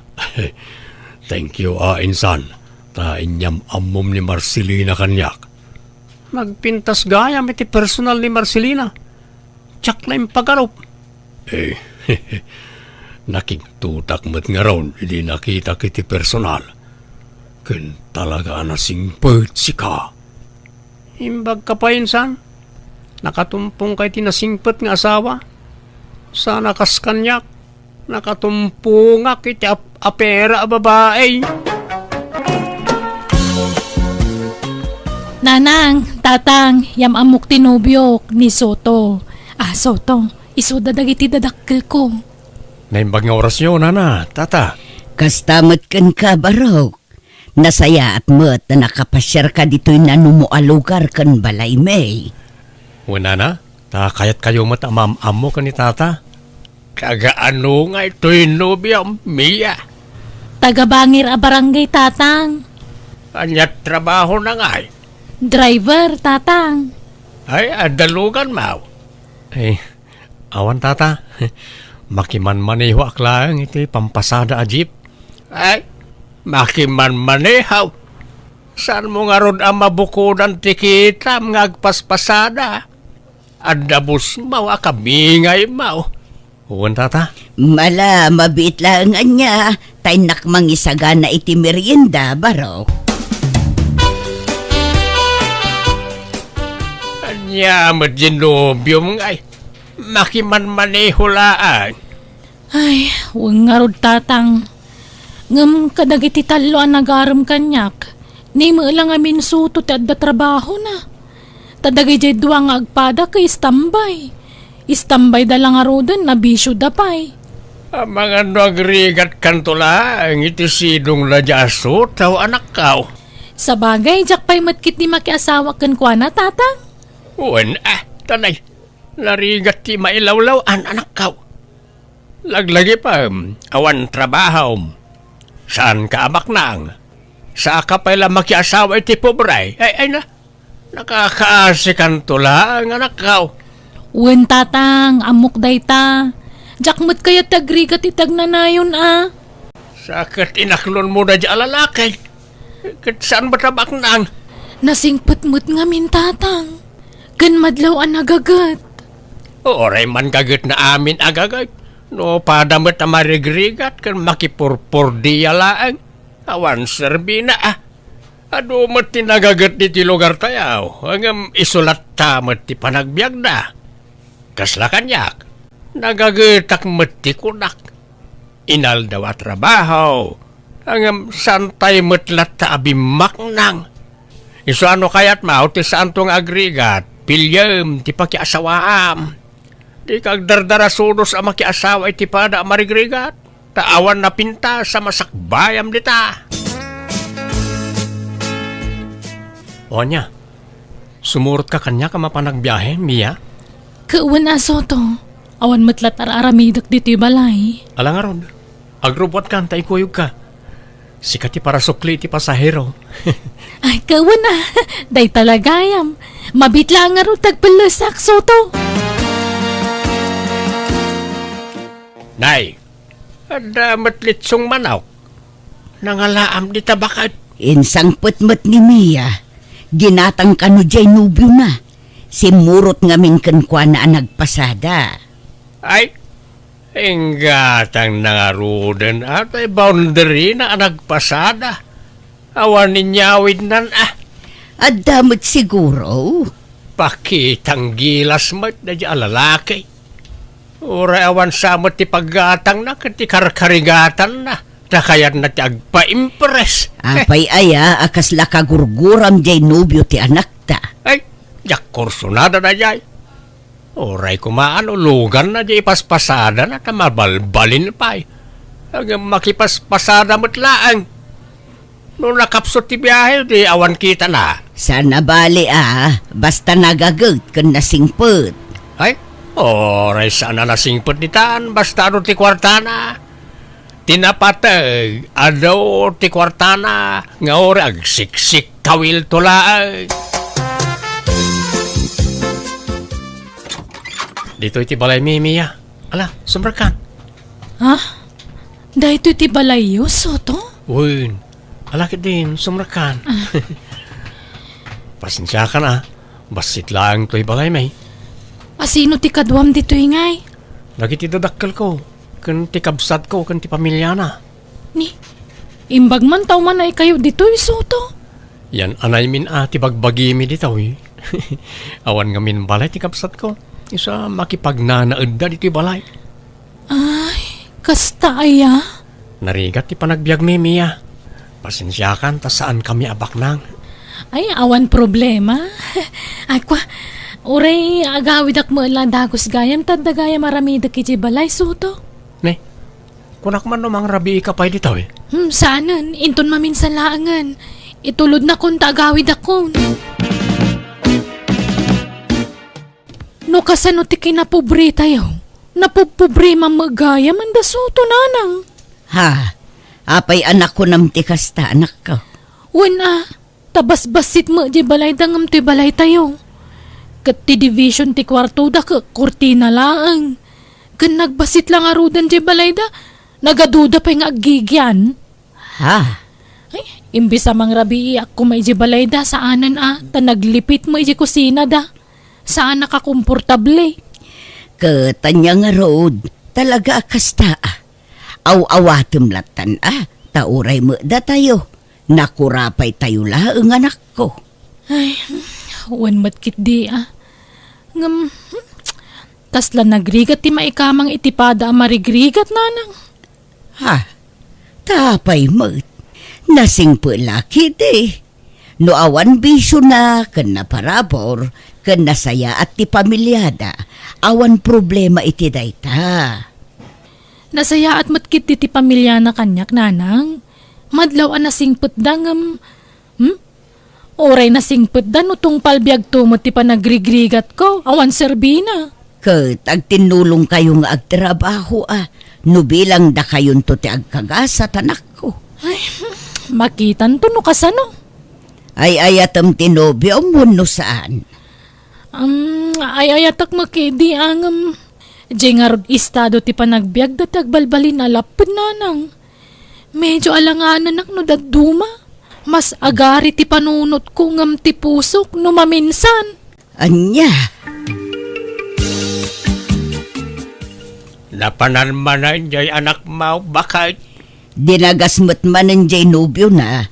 thank you, ah, insan, ta inyam-ammom ni Marcelina kaniak. Nagpintas gayam iti personal ni Marcelina. Diak la impagarup. Eh, nakigtotak met ngarud idi nakitak iti personal. Ken talaga a nasingpet sika. Imbagka pay, insan, nakatumpongka iti nasingpet nga asawa. Sana kas kaniak, nakatumpongak iti ap-, apera a babae. Nanang, tatang, yam-ammok ti nobiok, ni Soto. Ah, Soto, isuda dagiti dadakkelko. Naimbag nga orasyo, nana, tata. Kasta met kenka, Barok. Nasayaat met a nakapasiarka ditoy nanumo a lugar ken balaymi. Wen, nana, ta kayatkayo met a maam-ammo ken ni tata. Taga anu ngay toy nobiam, Mia? Taga Bangir a barangay, tatang. Ania trabahona ngay? Driver, tatang. Ay, adda luganmo? Ay, awan, tata. Makimanmanehoak laeng iti pampasada a jeep. Ay, makimanmaneho. Saanmo ngarud a mabukodan ti kitam nga agpaspasada? Adda busmaw a kabingaymo. Wen, tata? Mala, mabiit laeng ania, ta innak mangisagana iti merienda, baro. Ania met diay nobiom ngay? Makimanmaneho laeng. Ay, wen ngarud, tatang. Ngem kadagiti tallo a nagarem kaniak, ni met la ngamin Soto ti adda trabahona. Ta dagidiay dua nga agpada ket istambay. Istambayda la ngaruden, nabisioda pay. Amangan no agrigatkanto laeng iti sidongna diay a Soto, anakko. Sabagay, diak pay met ketdi makiasawa kenkuana, tatang. Wen, a, tanay. Narigat ti mailawlaw-an, anakko. Laglagipem, awan trabahom. Saanka a baknang. Saanka pay la makiasawa iti pobre. Ay, ay na. Nakakaasikanto laeng, anakko. Wen, tatang, ammok dayta. Diak met kayat ti agrigat iti agnanayon a. Sa ket inaklonmo daydiay a lalaki. Ket saan met a baknang? Nasingpet met ngamin, tatang. Ken madlaw a nagaget. Uray man gagetna amin a gaget. No pada met a marigrigat ken makipurpordia laeng. Awan serbina a. Adu met ti nagaget ditoy lugartayo, ngem isu latta met ti panagbiagda. Kasla kaniak, nagagetak met ti kunak. Inaldaw a trabaho, ngem saantay met latta a bimmaknang. Isu a no kayatmo ti saanto nga agrigat, piliem ti pakiasawaam. Dika agdardarasudos a makiasawa iti pada a marigrigat, ta awan napintas a masakbayam dita. O ania, sumurotka kaniak a mapan agbiahe, Mia? Ket wen a, Soto, awan met latta ar-aramidek ditoy balay. Ala ngarud, agrubbuatkan ta ikuyogka. Sika ti parasukli iti pasahero. Ay, ket wen a, dayta la gayam. Mabiit laeng ngarud ti agpellesak, Soto. Nay, adda met litsong manok. Nangalaam dita baket. Insangpet met ni Mia. Ginatang kano diay nobiona. Simmurot ngamin kenkuana a nagpasada. Ay, inggatang na ngaruden, atoy boundary na a nagpasada. Awan inyawidnan a. Adda met siguro. Pakitang gilas met daydiay a lalaki. Uray awan sa met ti paggatangna ken ti karkarigatanna. Ta kayatna ti agpaimpress. Apay aya a kasla kagurguram diay nobio ti anakta? Ay, diak kursunada daydiay. Uray koma no luganna diay ipaspasadana ta mabalbalin pay. Ngem makipaspasada met laeng. No nakapsut ti biahe, di awan kitana. Saan a bali a, basta nagaget ken nasingpet. Ay, uray saan a nasingpet ditan, basta adu ti kuartana. Ti napateg, adu ti kuartana, nga uray agsiksikkawilto laeng. Ditoy ti balaymi, Mia. Ala, sumrekkan. Ha? Daytoy ti balayyo, Soto? Wen. Ala ketdin, sumrekkan. Ah. Pasensiakan a. Bassit laeng toy balaymi. Asino ti kaduam ditoy ngay? Dagiti dadakkelko, ken ti kabsatko, ken ti pamiliana. Ni, imbag man ta umanaykayo ditoy, Soto? Yan anaymin a ti bagbagimi ditoy. Awan ngamin balay ti kabsatko. Isu a makipagnanaedda ditoy balay. Ay, kasta aya? Narigat ti panagbiagmi, Mia. Pasensiakan ta saankami a baknang. Ay, awan problema. Ay, kwa, uray agawidak met la dagus gayam, ta adda gayam aramidek idiay balay, Soto. Ne, kunak man no mangrabiika pay ditoy. Hmm, saanen, inton maminsan laengen. Itulodnakon ta agawidakon. No kasano ti kinapobretayo? Napobpobre man met gayam, Manda Soto, nanang. Ha? Apay a nakunam ti kasta, anakko? Wen a, ta basbassit met diay balayda ngem toy balaytayo. Ket ti division ti kuartoda ket kurtina laeng. Ken nagbasit la ngaruden diay balayda, nagaduda pay nga aggigian. Ha? Ay, imbes a mangrabiiak koma idiay balayda, saanen a, ta naglipit met idiay kusinada. Saan a kakomportable. Ket ania ngarud, talaga a kasta a. Aw-awatem lattan a, ta uray met datayo, nakura pay tayo laeng, anakko. Ay, wen met ketdi a. Ngem, hmm, kasla nagrigat ti maikamang iti pada a marigrigat, nanang. Ha? Ta apay met? Nasingpet la ketdi. No awan bisiona ken naparabur ken nasayaat ti pamiliada, awan problema iti dayta. Nasayaat met ketdi ti pamiliana kaniak, nanang. Madlaw a nasingpetda ngem, hmm? Uray nasingpetda no tungpal biagto met ti panagrigrigatko, awan serbina. Ket agtinnulongkayo nga agtrabaho a, no bilang dakayonto ti agkagasat, anakko. Ay, makitanto no kasano. Ay-ayatem ti nobiom wenno saan? Um, ay-ayatek met ketdi a ngem, diay ngarud estado ti panagbiagda ti agbalbalinan a lapped, nanang. Medio alanganenak no dadduma. Mas agari ti panunotko ngem ti pusok no maminsan. Ania? Napanan manen diay anakmo, baket? Dinagas met manen diay nobiona.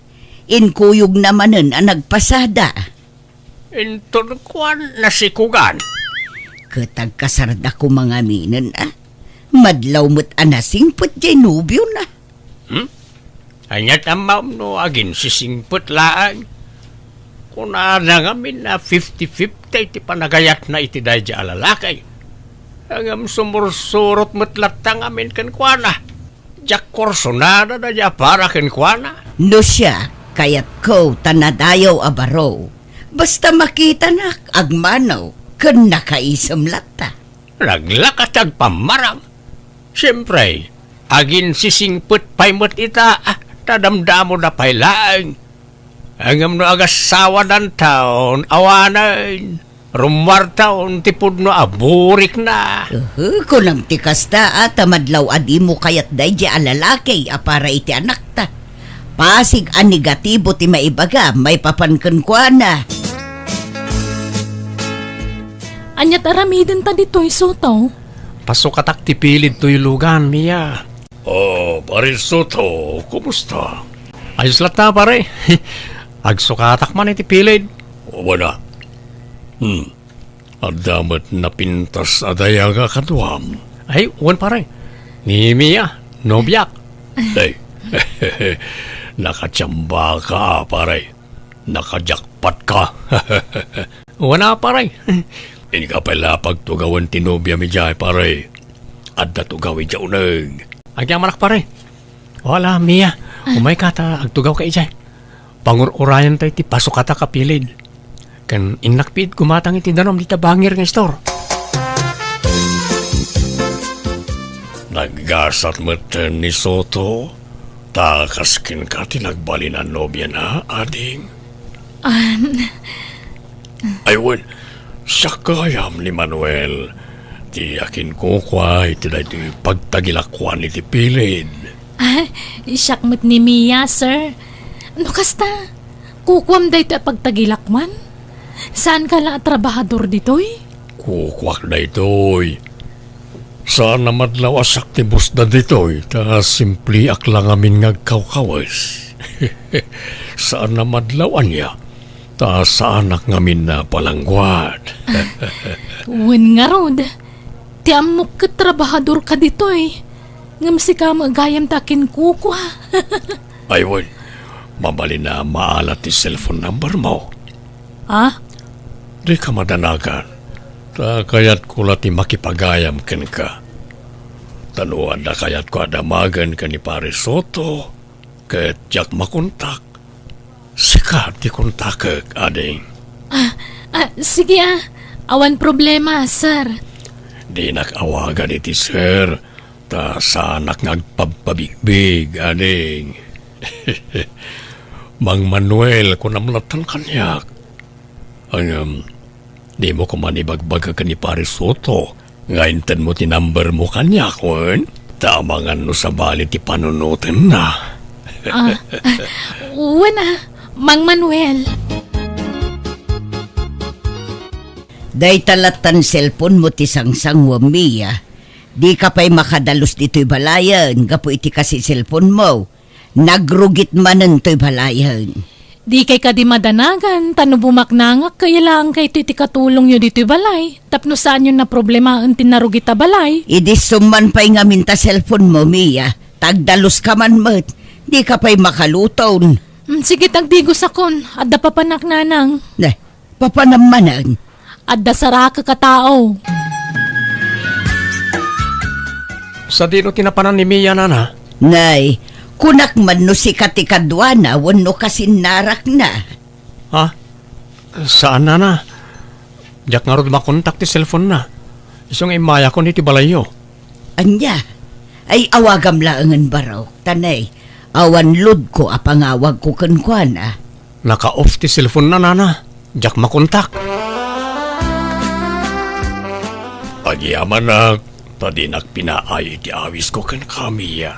Inkuyogna manen a nagpasada. Inton kuan, nasikogan. Ket agkasarda koma ngaminen a. Madlaw met a nasingpet diay nobiona. Hmm? Ania ti ammom no aginsisingpet laeng? Kunana ngamin a fifty fifty ti panagayatna iti daydiay a lalaki. Ngem sumursurot met latta ngamin kenkuana. Diak kursunada daydiay a para kenkuana. No siak, kayatko ta nadayaw a baro. Basta makitanak, agmano, ken nakaisem latta. Naglaka ti agpammarang. Siempre, aginsisingpet pay met ita, ah, ta damdamoda pay laeng. Ngem no agassawadanton, awanen, rummuarton ti pudno a burikna. Uhu, kunam ti kasta, a, ta madlaw a dimo kayat daydiay a lalaki a para iti anakta. Pasig a negatibo ti maibagam maipapan kenkuana. Ania ti aramidenta ditoy, Soto? Pasukatak ti pilid toy lugan, Mia. Oh, Pare Soto, kumusta? Ayos latta, pare. Agsukatak man iti pilid. Wen a. Hmm. Adda met napintas a dayag a kaduam. Ay, wen, pare. Ni Mia, nobiak. Ay. Nakachambaka, pare. Nakajakpat ka. Wen a, pare. Inka pay la pagtugawen ti nobiami diay, pare. Adda tugaw idiay uneg. Agyamanak, pare. Wala, Mia. Ah. Umayka ta agtugawka idiay. Pangur-urayan tayo ti pasukatak a pilid. Ken innak pay gumatang iti danum dita bangir nga istor. Naggasat met ni Soto, ta kas kenka ti nagbalin a nobiana, ading. Ah, Ay, wen, siak gayam ni Manuel, ti akinkukua iti daytoy pagtagilakuan iti pilid. Ah, siak met ni Mia, sir. No kasta, kukuam daytoy a pagtagilakuan? Saanka la a trabahador ditoy? Kukuak daytoy. Saan a madlaw a siak ti busda ditoy, ta simpliak la ngamin nga agkawkawes. Saan a madlaw ania, ta saanak ngamin a palangguad. Wen ngarud, ti ammok ket trabahadorka ditoy, ngem sika met gayam ti akinkukua. Ay, wen, mabalin a maala ti cellphone number mo. Ah? Dika madanagan, ta kayatko la ti makipagayam kenka. Ta no adda kayatko a damagen ken ni Pare Soto, ket diak makontak, sika ti kontakek, ading. Ah, ah, sige, ah. Awan problema, sir. Dinak awagan iti sir, ta saanak nga agpabpabigbig, ading. Mang Manuel, kunam lattan kaniak. Ngem, dimo koma ibagbaga ken ni Pare Soto Nga inted mo ti number mo kaniak, wen? Ta amangan no sabali ti panunotenna. Ah, wen a, Mang Manuel. Dayta lattan cellphone mo ti sangsanguam, Mia. Dika pay makadalus ditoy balayen gapu iti kasi cellphone mo. Nagrugit manen toy balayen. Dikay kadi madanagan, ta no bumaknangak, kayat laeng kayto iti katulongyo ditoy balay, tapno saanyo naproblemaen ti narugit a balay. Idi summan pay ngamin ta cellphone mo, Mia, ta agdaluska man met, dika pay makaluton. Mm, sige, tagdigosakon, adda papanak, nanang. Ne, papanam manen. Adda sarakek a tao. Sadino ti napanan ni Mia, nana? Nay, kunak man no sika ti kaduana wenno kasinnarakna. Ha? Saan, nana. Diak ngarud makontak ti cellphone-na. Isu nga immayakon iti balayyo. Ania? Ay, awagam laengen, Barok. Ta nay, awan loadko a pangawagko kenkuana. Naka-off ti cellphone-na, nana. Diak makontak. Agyamanak, ta dinak pinaay iti awisko kenka, Mia.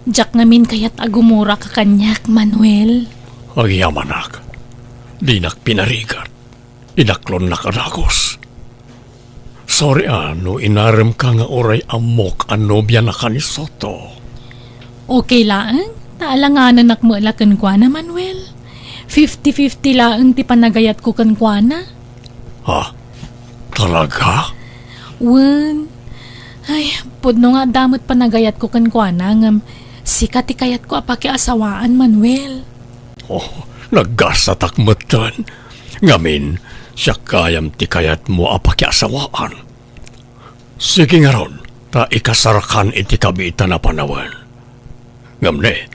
Diak ngamin kayat a gumurak a kaniak, Manuel. Agyamanak, dinak pinarigat. Inaklonnak a dagus. Sorry a no inaremka nga uray ammok a nobianaka ni Soto. Okay laeng, ta alanganenak met la kenkuana, Manuel. Fifty fifty laeng ti panagayatko kenkuana. Ha? Talaga? Wen. Ay, pudno nga adda met panagayatko kenkuana, ngem sika ti kayatko a pakiasawaan, Manuel. Oh, naggasatak metten. Ngamin, siak gayam ti kayatmo a pakiasawaan. Sige ngarud, ta ikasarkan iti kabiitan a panawen. Ngem ne,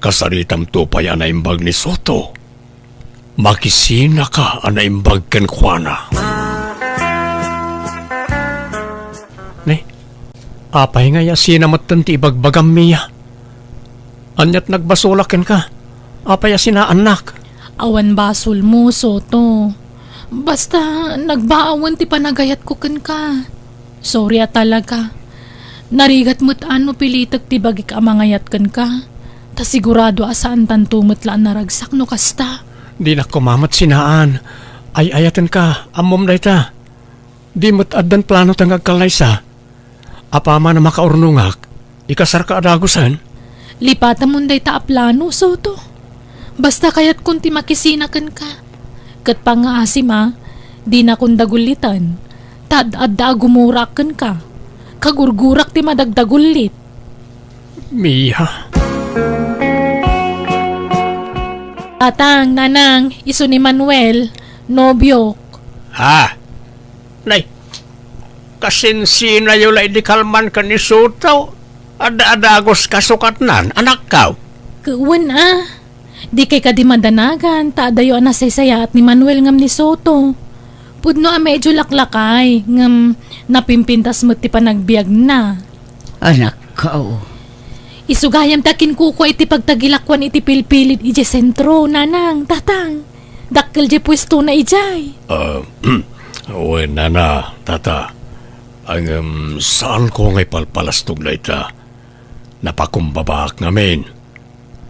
kasaritamto pay a naimbag ni Soto. Makisinaka a naimbag kenkuana. Ne, apay nga yasina metten ti ibagbagam, Mia? Aniat nagbasolak kenka? Apay a sinaannak? Awan basolmo, Soto. Basta, nagbaawen ti panagayatko kenka. Sorry a talaga. Narigat met a no pilitek ti bagik a mangayat kenka. Ta sigurado a saantanto met la a naragsak no kasta. Dinak koma met sinaan. Ay-ayatenka, ammom dayta. Di met addan plano ta nga agkallaysa. Apaman a makaurnongak, ikasarka a dagusen? Lipatamon dayta a plano, Soto. Basta kayatkon ti makisina kenka. Ket pangngaasim a, dinakon dagulliten. Ta ad-adda a gumurak kenka. Kagurgurak ti madagdagullit. Mia. Tatang, nanang, isu ni Manuel, nobiok. Ah, nay, kasinsinayo la idi kalman ken ni Soto. Adda a dagus kasukatnan, anakkaw. Wen a, dikay kadi madanagan, ta adayo a nasaysayaat ni Manuel ngem ni Soto. Pudno a medyo laklakay, ngem napimpintas met ti panagbiagna. Anakkaw. Isu gayam ta kinkukua iti pagtagilakuan iti pilpilid idiay sentro, nanang, tatang. Dakkel diay puestona idiay. Ah, wen, nana, tata. Ngem saanko nga ipalpalastog dayta. Napakumbabaak ngamin.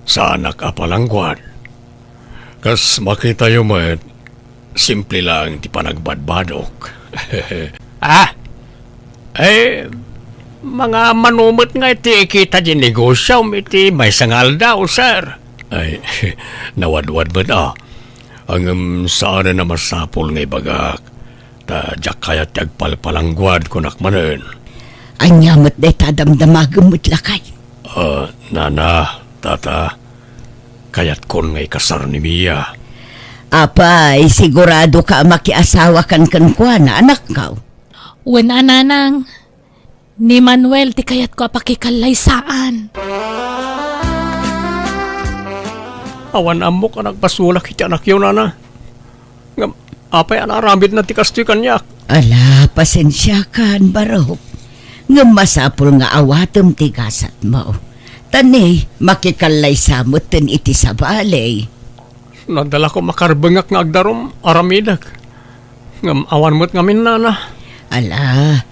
Saanak a palangguad. Kas makitayo met, simple laeng ti panagbadbadok. Ah, eh, mangaammo met nga iti ikita di negosiom iti maysa nga aldaw, sir. Ay, nawadwad met a. Ngem saanen a masapul nga ibagak, ta diak kayat ti agpalpalangguad, kunak manen. Ania met dayta a damdamagem met lakay? Ah, nana, tata, kayatkon nga ikasar ni Mia. Apay, sigurado ka a makiasawa kan kenkuana, anakkaw? Wen a, nanang. Ni Manuel ti kayatko a pakikallaysaan. Awan ammok a nagbasolak iti anakyo, nana. Ngem apay a naaramidna ti kastoy kaniak? Ala, pasensiakan, Barok. Ngem masapul nga awatem ti gasatmo. Ta ne, makikallaysa metten iti sabali. Nadalako makarbengak nga agdarum, aramidek. Ngem awan met ngamin, nana. Ala,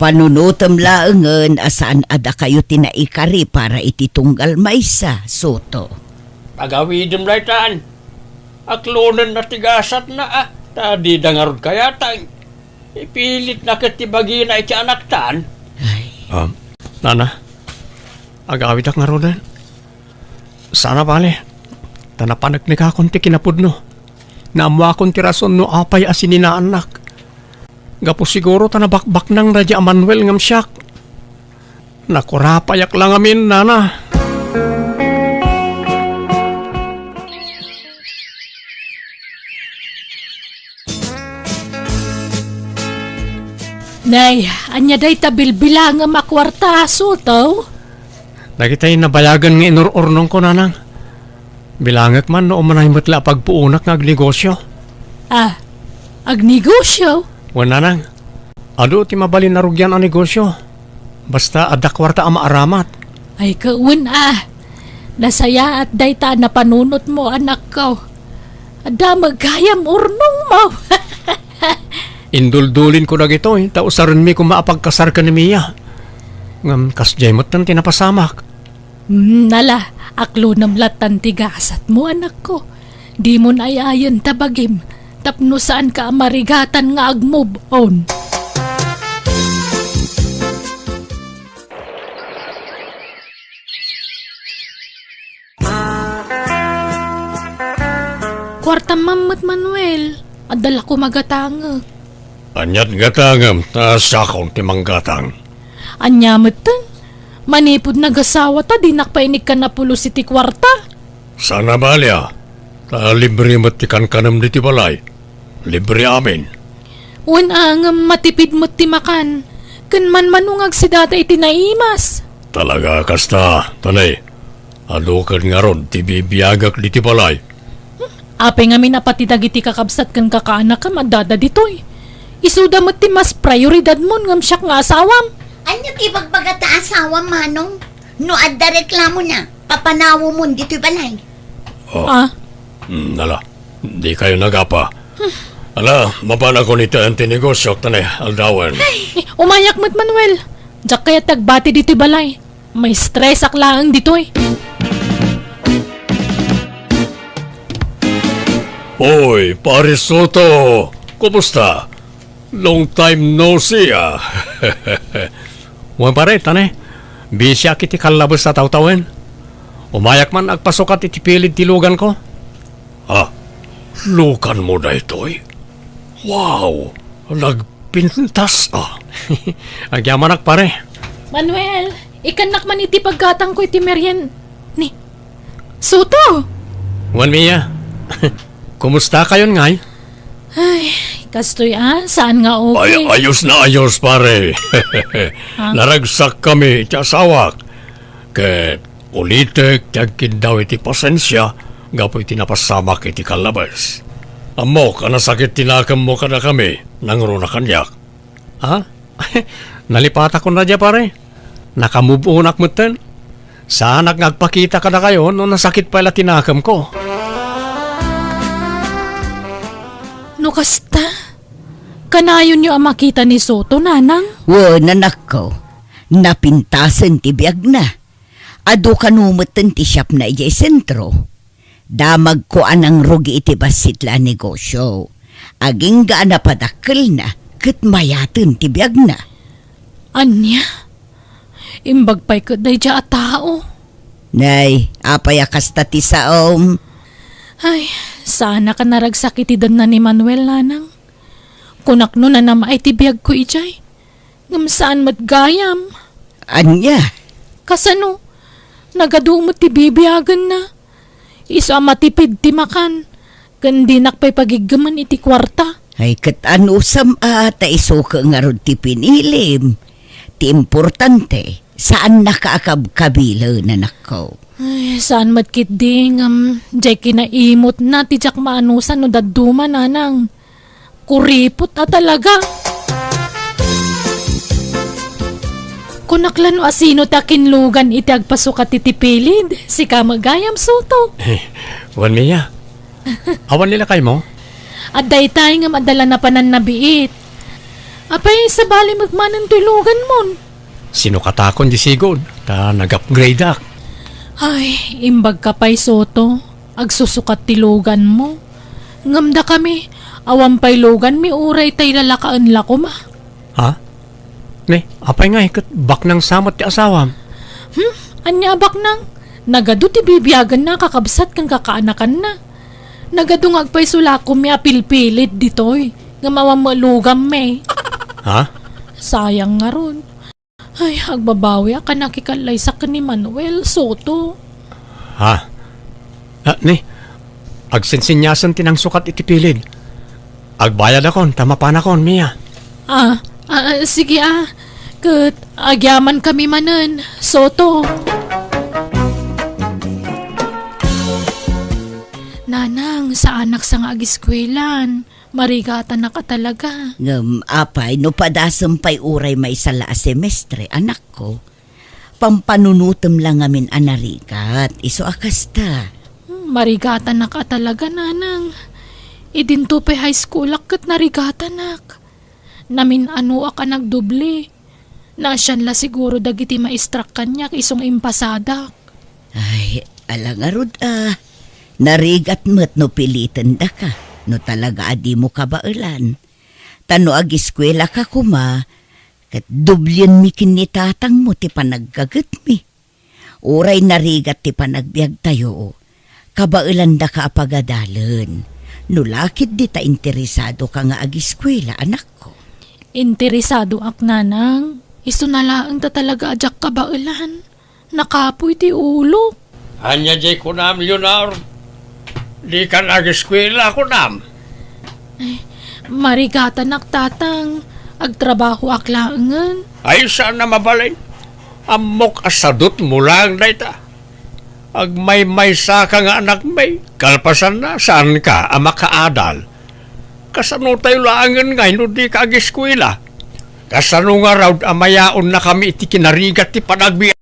panunotem laengen a saan a dakayo ti naikari para iti tunggal maysa, Soto. Pagawidem daytan. Aklonenna ti gasatna, a, ta dida ngarud kayatang. Ipilitna ket ti bagina iti anaktan. Ay. Ah, nana, agawidak ngaruden. Saan a bale, ta napaneknekakon ti kinapudno. Naammoakon ti rason no apay a sininaannak. Gapu siguro ta nabakbaknang daydi a Manuel ngem siak. Nakurapayak la ngamin, nana. Nay, ania dayta bilbilangem a kuarta, Soto? Dagitay nabayagen nga inur-urnongko, nanang. Bilangek man no umanay met la a pagpuonak nga agnegosio. Ah, agnegosio? Wen, nanang. Adu ti mabalin a rugian a negosio. Basta adda kuarta a maaramat. Ay, kawen a. Nasayaat dayta a napanunotmo, anakko. Adda met gayam urnongmo. Induldulinko dagitoy, ta usarenmi koma a pagkasar ken ni Mia. Ngem kasdiay metten ti napasamak. Hmm, ala, aklonem lattan ti gasatmo, anakko. Dimon ay-ayen ta bagim, tapno saanka a marigatan nga ag-move on. Kuartam man met, Manuel. Adda la koma gatangek. Ania't gatangem, ta siakon ti manggatang. Ania metten? Manipud nagasawa ta dinak pay inikkan a pulos iti kuarta. Saan a bali a, ta libre met ti kankanem ditoy balay. Libre amin. Wen a, ngem matipid met ti makan. Ken manmano nga agsidata iti naimas. Talaga a kasta, Tani. Adu ken ngarud ti bibiagak ditoy balay. Apay ngamin a pati dagiti kakabsat ken kakaanakem addada ditoy? Isuda met ti mas prioridadmon ngem siak nga asawam. Ania ti ibagbaga ta asawam, Manong? No adda reklamona, papanawemon ditoy balay. Oh. Ah? Hmm, ala, dikayo nagapa. Ala, mapanakon iti negosio, Tani, aldawen. Eh, umayak met, Manuel. Diak kayat agbati ditoy balay. Maistresak laeng ditoy. Oy, Pare Soto! Kumusta? Long time no see, ah. Wen, pare, Tani. Bisiak iti kallabes a tawtawen. Umayak man agpasukat iti pilid ti luganko. Ah, luganmo daytoy? Wow! Nagpintas, ah. Agyamanak, pare. Manuel, ikannak man iti paggatangko iti merien-, ni Soto! Wen, Mia. Kumusta kayon ngay? Ay, kastoy a, saan nga okay. Ay, ayos na ayos, pare. Ha? Naragsak kami iti asawak. Ket ulitek ti agkiddaw iti pasensia gapu iti napasamak iti kallabes. Ammok a nasakit ti nakemmo kadakami, nangruna kaniak. Ha? Nalipatakon a dia, pare. Naka-move onak metten. Saanak nga agpakita kadakayo no nasakit pay la ti nakemko. No kasta, kanayonyo a makita ni Soto, nanang? Wen, anakko. Napintasen ti biagna. Adu kano metten ti shopna idiay sentro. Damagko a nangrugi iti bassit la a negosio. Agingga a napadakkelna ket mayaten ti biagna. Ania? Imbag pay ket daydiay a tao. Nay, apay a kasta ti saom? Ay, saanak a naragsak iti denna ni Manuel, nanang. Kunak no nanam-ay ti biagko idiay. Ngem saan met gayam. Ania? Kasano? Nagadu met ti bibiagenna. Isu a matipid ti makan, ken dinak pay pagiggemen iti kuarta. Ay, ket anusam a ta isu ket ngarud ti pinilim. Ti importante, saannaka a kabkabilen, anakko. Ay, saan met ketdi, ngem diay kinaimutna ti diak maanusan no dadduma, nanang. Kuripot a talaga. Kunak la no asino ti akinlugan iti agpasukat iti pilid, sika met gayam, Soto. Wen, Mia. Awan ni lakaymo? Adda itay ngem adda la napanan nabiit. Apay, sabali met manen toy luganmon? Sinukatakon di sigud, ta nag-upgradeak. Ay, imbagka pay, Soto. Agsusukat ti luganmo. Ngem dakami, awan pay luganmi uray tay lalakaen la koma. Ha? Ne, apay ngay ket baknang sa met ti asawam? Hmm? Ania a baknang? Nagadu ti bibiagenna a kakabsat ken kakaanakanna. Nagadu nga agpayso la koma a pilpilid ditoy, ngem awan met luganmi. Ha? Sayang ngarud. Ay, agbabawiak a nakikallaysak ken ni Manuel Soto. Ha? Ah, ni, agsinsinyasen ti nangsukat iti pilid. Agbayadakon, ta mapanakon, Mia. Ah, ah, sige, ah. Ket agyamankami manen, Soto. Nanang, saanak sa nga agiskuelan. Marigatanak a talaga. Ngem apay, no padasem pay uray maysa la a semestre, anakko, pampanunotem la ngamin a narigat, isu a kasta. Hmm, marigatanak a talaga, nanang. Idinto pay high schoolak ket narigatanak. Namin-anoak a nagdubli. Naasian la siguro dagiti maestrak kaniak isu nga impasadak. Ay, ala ngarud a. Narigat met no pilitendaka, no talaga a dimo kabaelan. Ta no agiskuelaka koma, ket dublienmi ken ni tatangmo ti panaggagetmi. Uray narigat ti panagbiagtayo, kabaelandaka a pagadalen. No la ketdi ta interesadoka nga agiskuela, anakko. Interesadoak, nanang. Isuna laeng ta talaga a diak kabaelan. Nakapuy ti ulok. Ania diay kunam, Leonor? Dikan agiskuela, kunam? Ay, marigatanak, tatang. Agtrabahoak laengen. Ay, saan a mabalin. Ammok a sadutmo laeng dayta. Agmaymaysaka nga anakmi. Kalpasanna, saanka a makaadal. Kasano tayo laengen ngay no dika agiskuela? Kasano ngarud a mayaonnakami iti kinarigat ti panagbiag?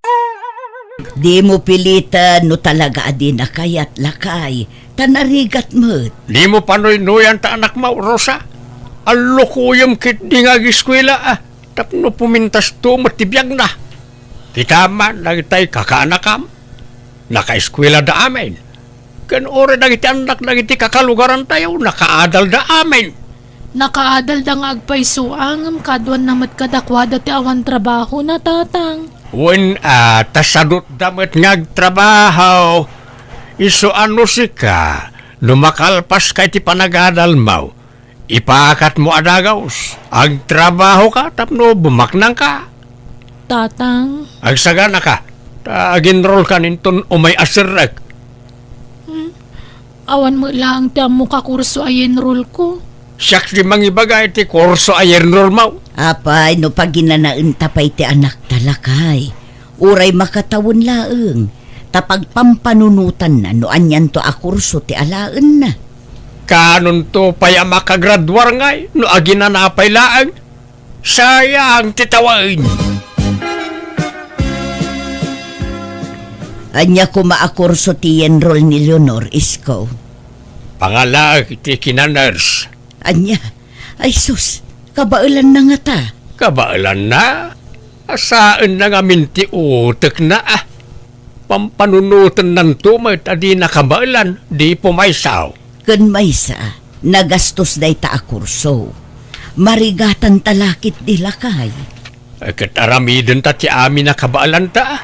Dimo piliten no talaga a dina kayat, lakay, ta narigat met. Dimo panuynoyan ta anakmo, Rosa. Allukoyem ketdi nga agiskuela, a, tapno pumintasto met ti biagna. Kitam man dagitay kakaanakam, nakaeskuelada amin. Ken uray dagiti annak dagiti kakalugarantayo, nakaadalda amin. Nakaadalda nga agpayso, ngem kaduanna met kadakuada ti awan trabahona, tatang. Wen a, ta sadutda met nga agtrabaho. Isu a no sika, no makalpaska iti panagadalmo, ipakatmo a dagus, agtrabahoka tapno bumaknangka. Tatang. Agsaganaka, ta agenrolkan inton umay a serrek. Hmm. Awan met laeng ti ammok a kurso a yenrolko. Siak ti mangibaga iti kurso a yenrolmo. Apay, no paginanaenta pay ti anakta, lakay. Uray makatawen laeng, ta pagpampanunotanna no anianto a kurso ti alaenna. Kaanonto pay a makagraduar ngay no aginana pay laeng? Sayang ti tawen. Ania koma a kurso ti yenrol ni Leonor, isko? Pangalaek iti kinaners. Ania? Ay sus, kabaelanna ngata. Kabaelanna? Asaenna ngamin ti utekna, a. Pampanunotennan to met a dina kabaelan, di pumaysa. Ken maysa, nagastos dayta a kurso. Marigatanta la ketdi, lakay. Ay, ket aramidenta ti amin a kabaelanta, a.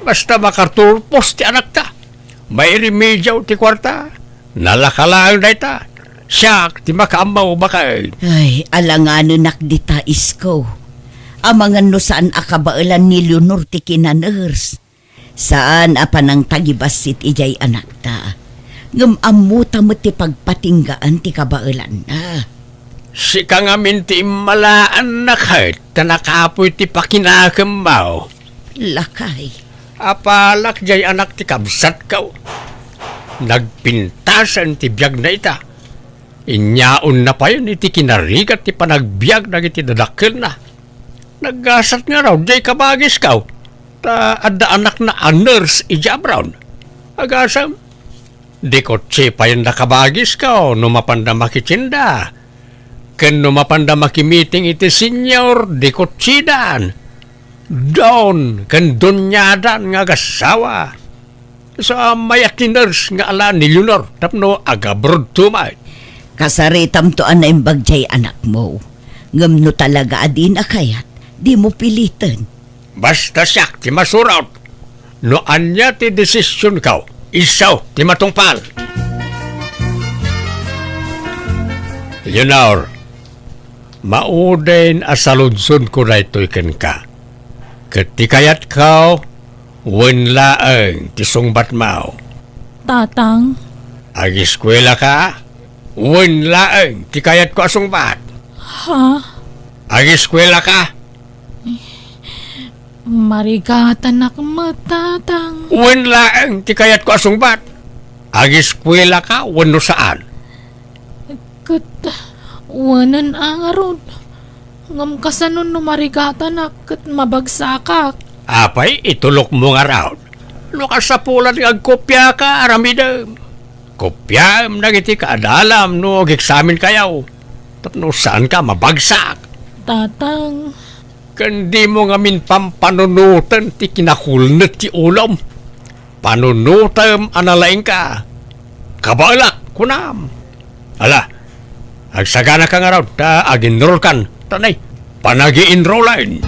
Basta makaturpos ti anakta. Mairemediaw ti kuarta. Nalaka laeng dayta. Siak ti makaammo, baket. Ay, alanganenak dita, isko. Amangan no saan a kabaelan ni Leonor ti kinaners. Saan a panangtagibassit idiay anakta. Ngem ammota met ti pagpatinggaan ti kabaelanna. Sika ngamin ti immalaanna ket ta nakapuy ti pakinakemmo. Lakay. Apalak diay anak ti kabsatko. Nagpintasen ti biagna ita. Inyaonna payen iti kinarigat ti panagbiag dagiti dadakkelna. Naggasat ngarud diay kabagisko, ta adda anakna a nurse idiay abroad. Agasem, di kotse payen da kabagisko no mapanda makitinda. Ken no mapanda makimiting iti senior, di kutsidan, don ken doniadan nga agassawa. Sa mayat ti nurse nga ala ni Leonor tapno agabrodto met. Kasaritamto a naimbag diay anakmo. Ngem no talaga a dina kayat, dimo piliten. Basta siak ti masurot. No ania ti desisionko, isu ti matungpal. Leonor, mauden a saludsodko daytoy kenka. Ket ti kayatko, wen laeng ti sungbatmo. Tatang. Agiskuelaka, wen laeng ti kayatko a sungbat. Ha? Agiskuelaka. Marigatanak met, Tatang. Wen laeng ti kayatko a sungbat. Agiskuelaka wenno saan? Ket wenen a ngarud. Ngem kasano no marigatanak ket mabagsakak? Apay, itulokmo ngarud. No kasapulan nga agkopiaka, aramidem. Kopiaem dagiti kaadalam no ageksaminkayo. Tapno saanka mabagsak. Tatang. Ken dimo ngamin pampanunoten ti kinakulnet ti ulom. Panunotem a nalaingka. Kabaelak, kunam. Ala, agsaganaka ngarud ta aginrolkan. Tanay, panagi-enrollen.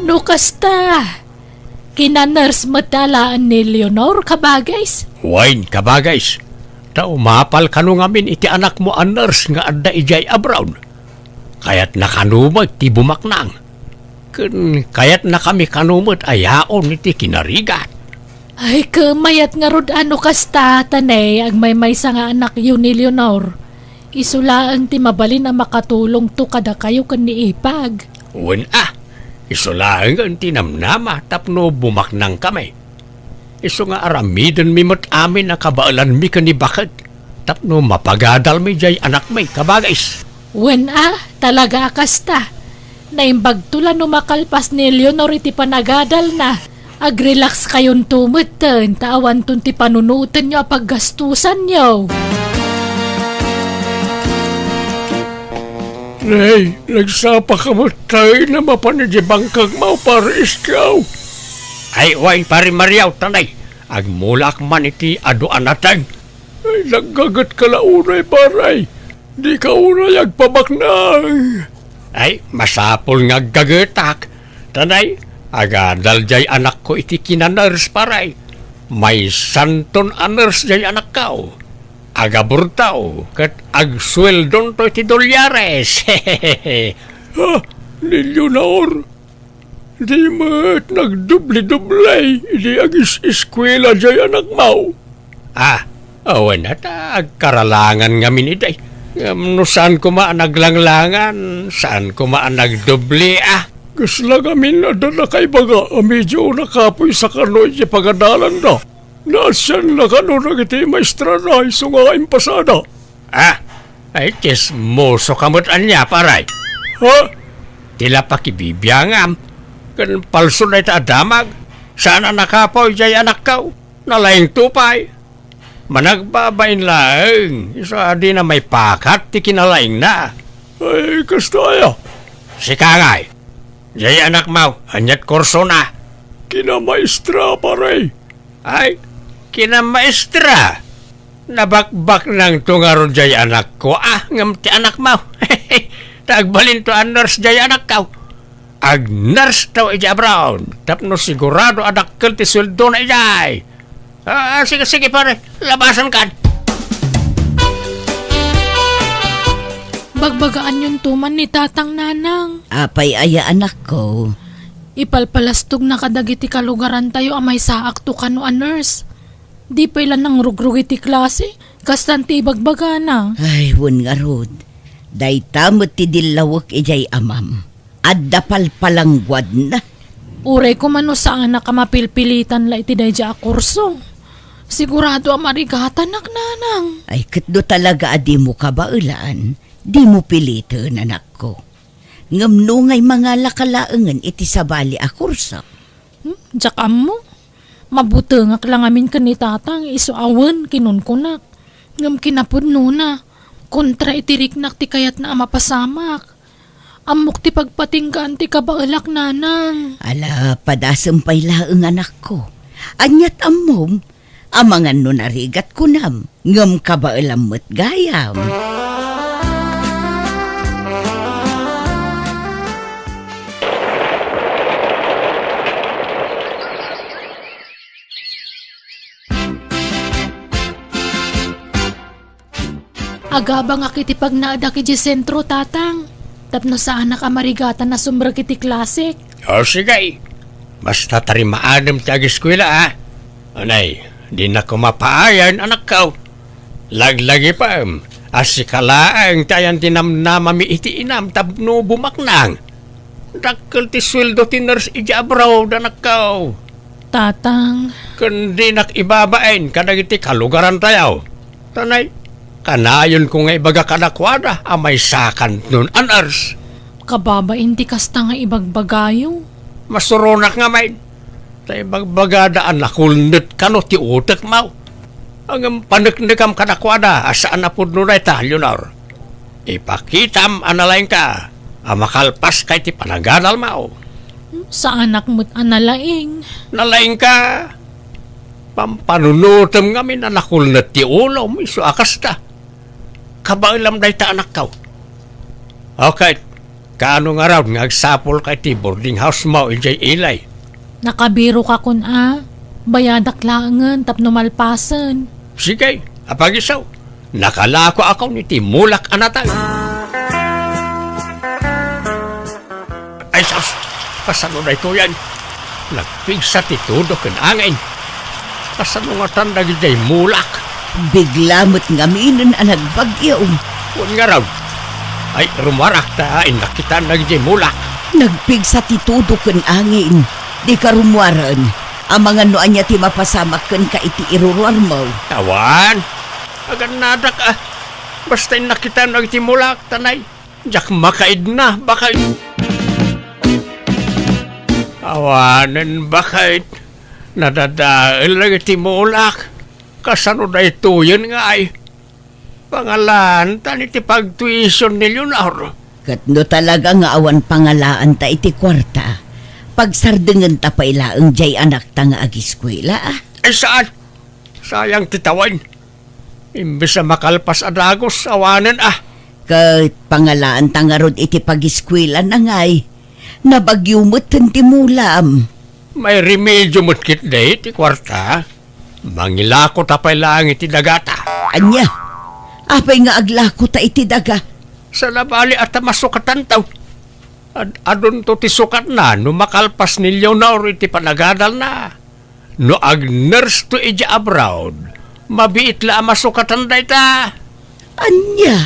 No kasta, kina-nurse met laeng ni Leonor, kabagis? Wen, kabagis. Ta umapal kano ngamin iti anakmo a nurse nga adda idiay abroad. Kayatna kano met ti bumaknang. Ken kayatnakami kano met a yaon iti kinarigat. Ay, ket mayat ngarud a no kasta, Tatang, agmaymaysa nga anakyo ni Leonor. Isu laeng ti mabalin a makatulongto kadakayo ken ni Ipag. Wen a, isu laengen ti namnama tapno bumaknangkami. Isu nga aramidenmi met amin a kabaelanmi ken ni baket tapno mapagadalmi diay anakmi, kabagis. Wen a, talaga a kasta. Naimbagto la no makalpas ni Leonor iti panagadalna. Agrelax kayonto metten ta awanton ti panunotenyo a paggastusanyo. Nay, nagsapaka met tayo na mapan iti bangkagmo, Pare Iskaw. Ay, wen, Pare Mario, tanay. Agmulak man iti adu a nateng. Ay, naggagetka la unay, pare. Dika unay agpabaknang. Ay, masapul nga aggagetak. Tanay, agadal diay anakko iti kina-nurse, pare. Maysanton a nurse diay anakko. Agaburdto, ket agsueldonto iti dolyares. Ha? Ni Leonor? Di met nagdubli-dublay idi agis-eskuela diay anakmo? Ah, awan a ta agkaralangan ngamin idi. Ngem no saan koma a naglanglangan, saan koma a nagdubli, ah. Kasla ngamin adda nakaibaga a medio nakapuysa kano iti pagadalanda. Naasianna kano dagiti maestrana isu nga impasada? Ah, ay, tsismoso ka met ania, pare. Ha? Ti la pakibibiangam, ken palso dayta a damag, saan a nakapuy diay anakko, nalaingto pay. Managbabain laeng, isu a dina maipakat ti kinalaingna. Ay, kasta aya? Sika ngay, diay anakmo, aniat kursona? Kinamaestra, pare. Ay, kinamaestra? Nabakbaknangto ngarud diay anakko, ah, ngem ti anakmo. Ta agbalinto a nurse diay anakko. Ag-nurse-to idiay abroad, tapno sigurado a dakkel ti sueldona idiay. Ah, sige, sige, pare, labasan kan. Bagbagaanyonto man ni Tatang, Nanang. Apay aya, anakko? Ipalpalastogna kadagiti kalugarantayo a maysaakto kano a nurse. Di pay la nangrugrugi ti klase, kastan ti ibagbagana. Ay, wen ngarud, dayta met ti dillawek idiay amam. Adda palpalangguadna. Uray koma no saanak a mapilpilitan la iti daydiay a kurso. Sigurado a marigatanak, Nanang. Ay, ket no talaga a dimo kabaelan, dimo piliten, anakko. Ngem no ngay mangalaka laengen iti sabali a kurso. Hmm, diak ammo. Mabutengak la ngamin ken ni Tatang, isu a wen kinunkunak. Ngem kinapudnona, kontra iti riknak ti kayatna a mapasamak. Ammok ti pagpatinggaan ti kabaelak, Nanang. Ala, padasem pay laeng, anakko. Aniat ammom? Amangan no narigat kunam, ngem kabaelam met gayam. Agabangak iti pagnaedak idiay sentro, Tatang, tapno saanak a marigatan a sumrek iti klasek. O, sige. Basta tarimaadem ti agiskwela, a. Unay, dinak koma paayan, anakko. Laglagipem a sika laeng ti ayan ti namnamami iti inam tapno bumaknang. Dakkel ti sueldo ti nurse idiay abroad, anakko. Tatang. Ken dinak ibabain kadagiti kalugarantayo. Tanay, kanayonko nga ibaga kadakuada a maysakanton a nurse. Kababain ti kasta nga ibagbagayo. Masuronak ngamin. Ta ibagbagada a nakulnet kano ti utekmo. Ngem paneknekam kadakuada a saan a pudno dayta, Leonor. Ipakitam a nalaingka a makalpaska iti panagadalmo. Saanak met a nalaing. Nalaingka. Pampanunotem ngamin a nakulnet ti ulom isu a kasta. Kabaelam dayta, anakko. Okay. Kaano ngarud nga agsapulka iti boarding house-mo idiay Ilay? Nakabiroka kun a, bayadak laengen tapno malpasen. Sige, apagisaw. Nakalakoakon iti mulak a natay. Ay, sus! Kasano daytoyen? Nagpigsa ti tudo ken angin. Kasano ngatan dagidiay mulak? Bigla met ngaminen a nagbagyo. Wen ngarud. Ay, rummuarak ta innak kitaan dagidiay mulak. Nagpigsa ti tudo ken angin. Dika rummuaren. Amangan no ania ti mapasamak kenka iti iruruarmo. Awan. Agannadak a. Basta innak kitaan dagiti mulak, tanay. Diak makaidna, baket. Awanen, baket. Nadadael dagiti mulak. Kasano daytoyen nga ay? Pangalaantan iti pagtuition ni Leonor. Ket no talaga nga awan pangalaanta iti kuarta, pagsardengenta pay laeng diay anakta nga agiskuela, a? Ay, saan? Sayang ti tawen. Imbes a makalpas a dagus, awanen a. Ket pangalaanta ngarud iti pagiskuelana ngay. Nabagyo metten ti mulam. May remedio met ketdi ti kuarta. Mangilako ta pay laeng iti dagata. Ania? Apay nga aglako ta iti daga? Saan a bali a ta masukatanto. Ad-adunto ti sukatna no makalpas ni Leonor iti panagadalna. No ag-nurse to idiay abroad, mabiit la a masukatan dayta. Ania?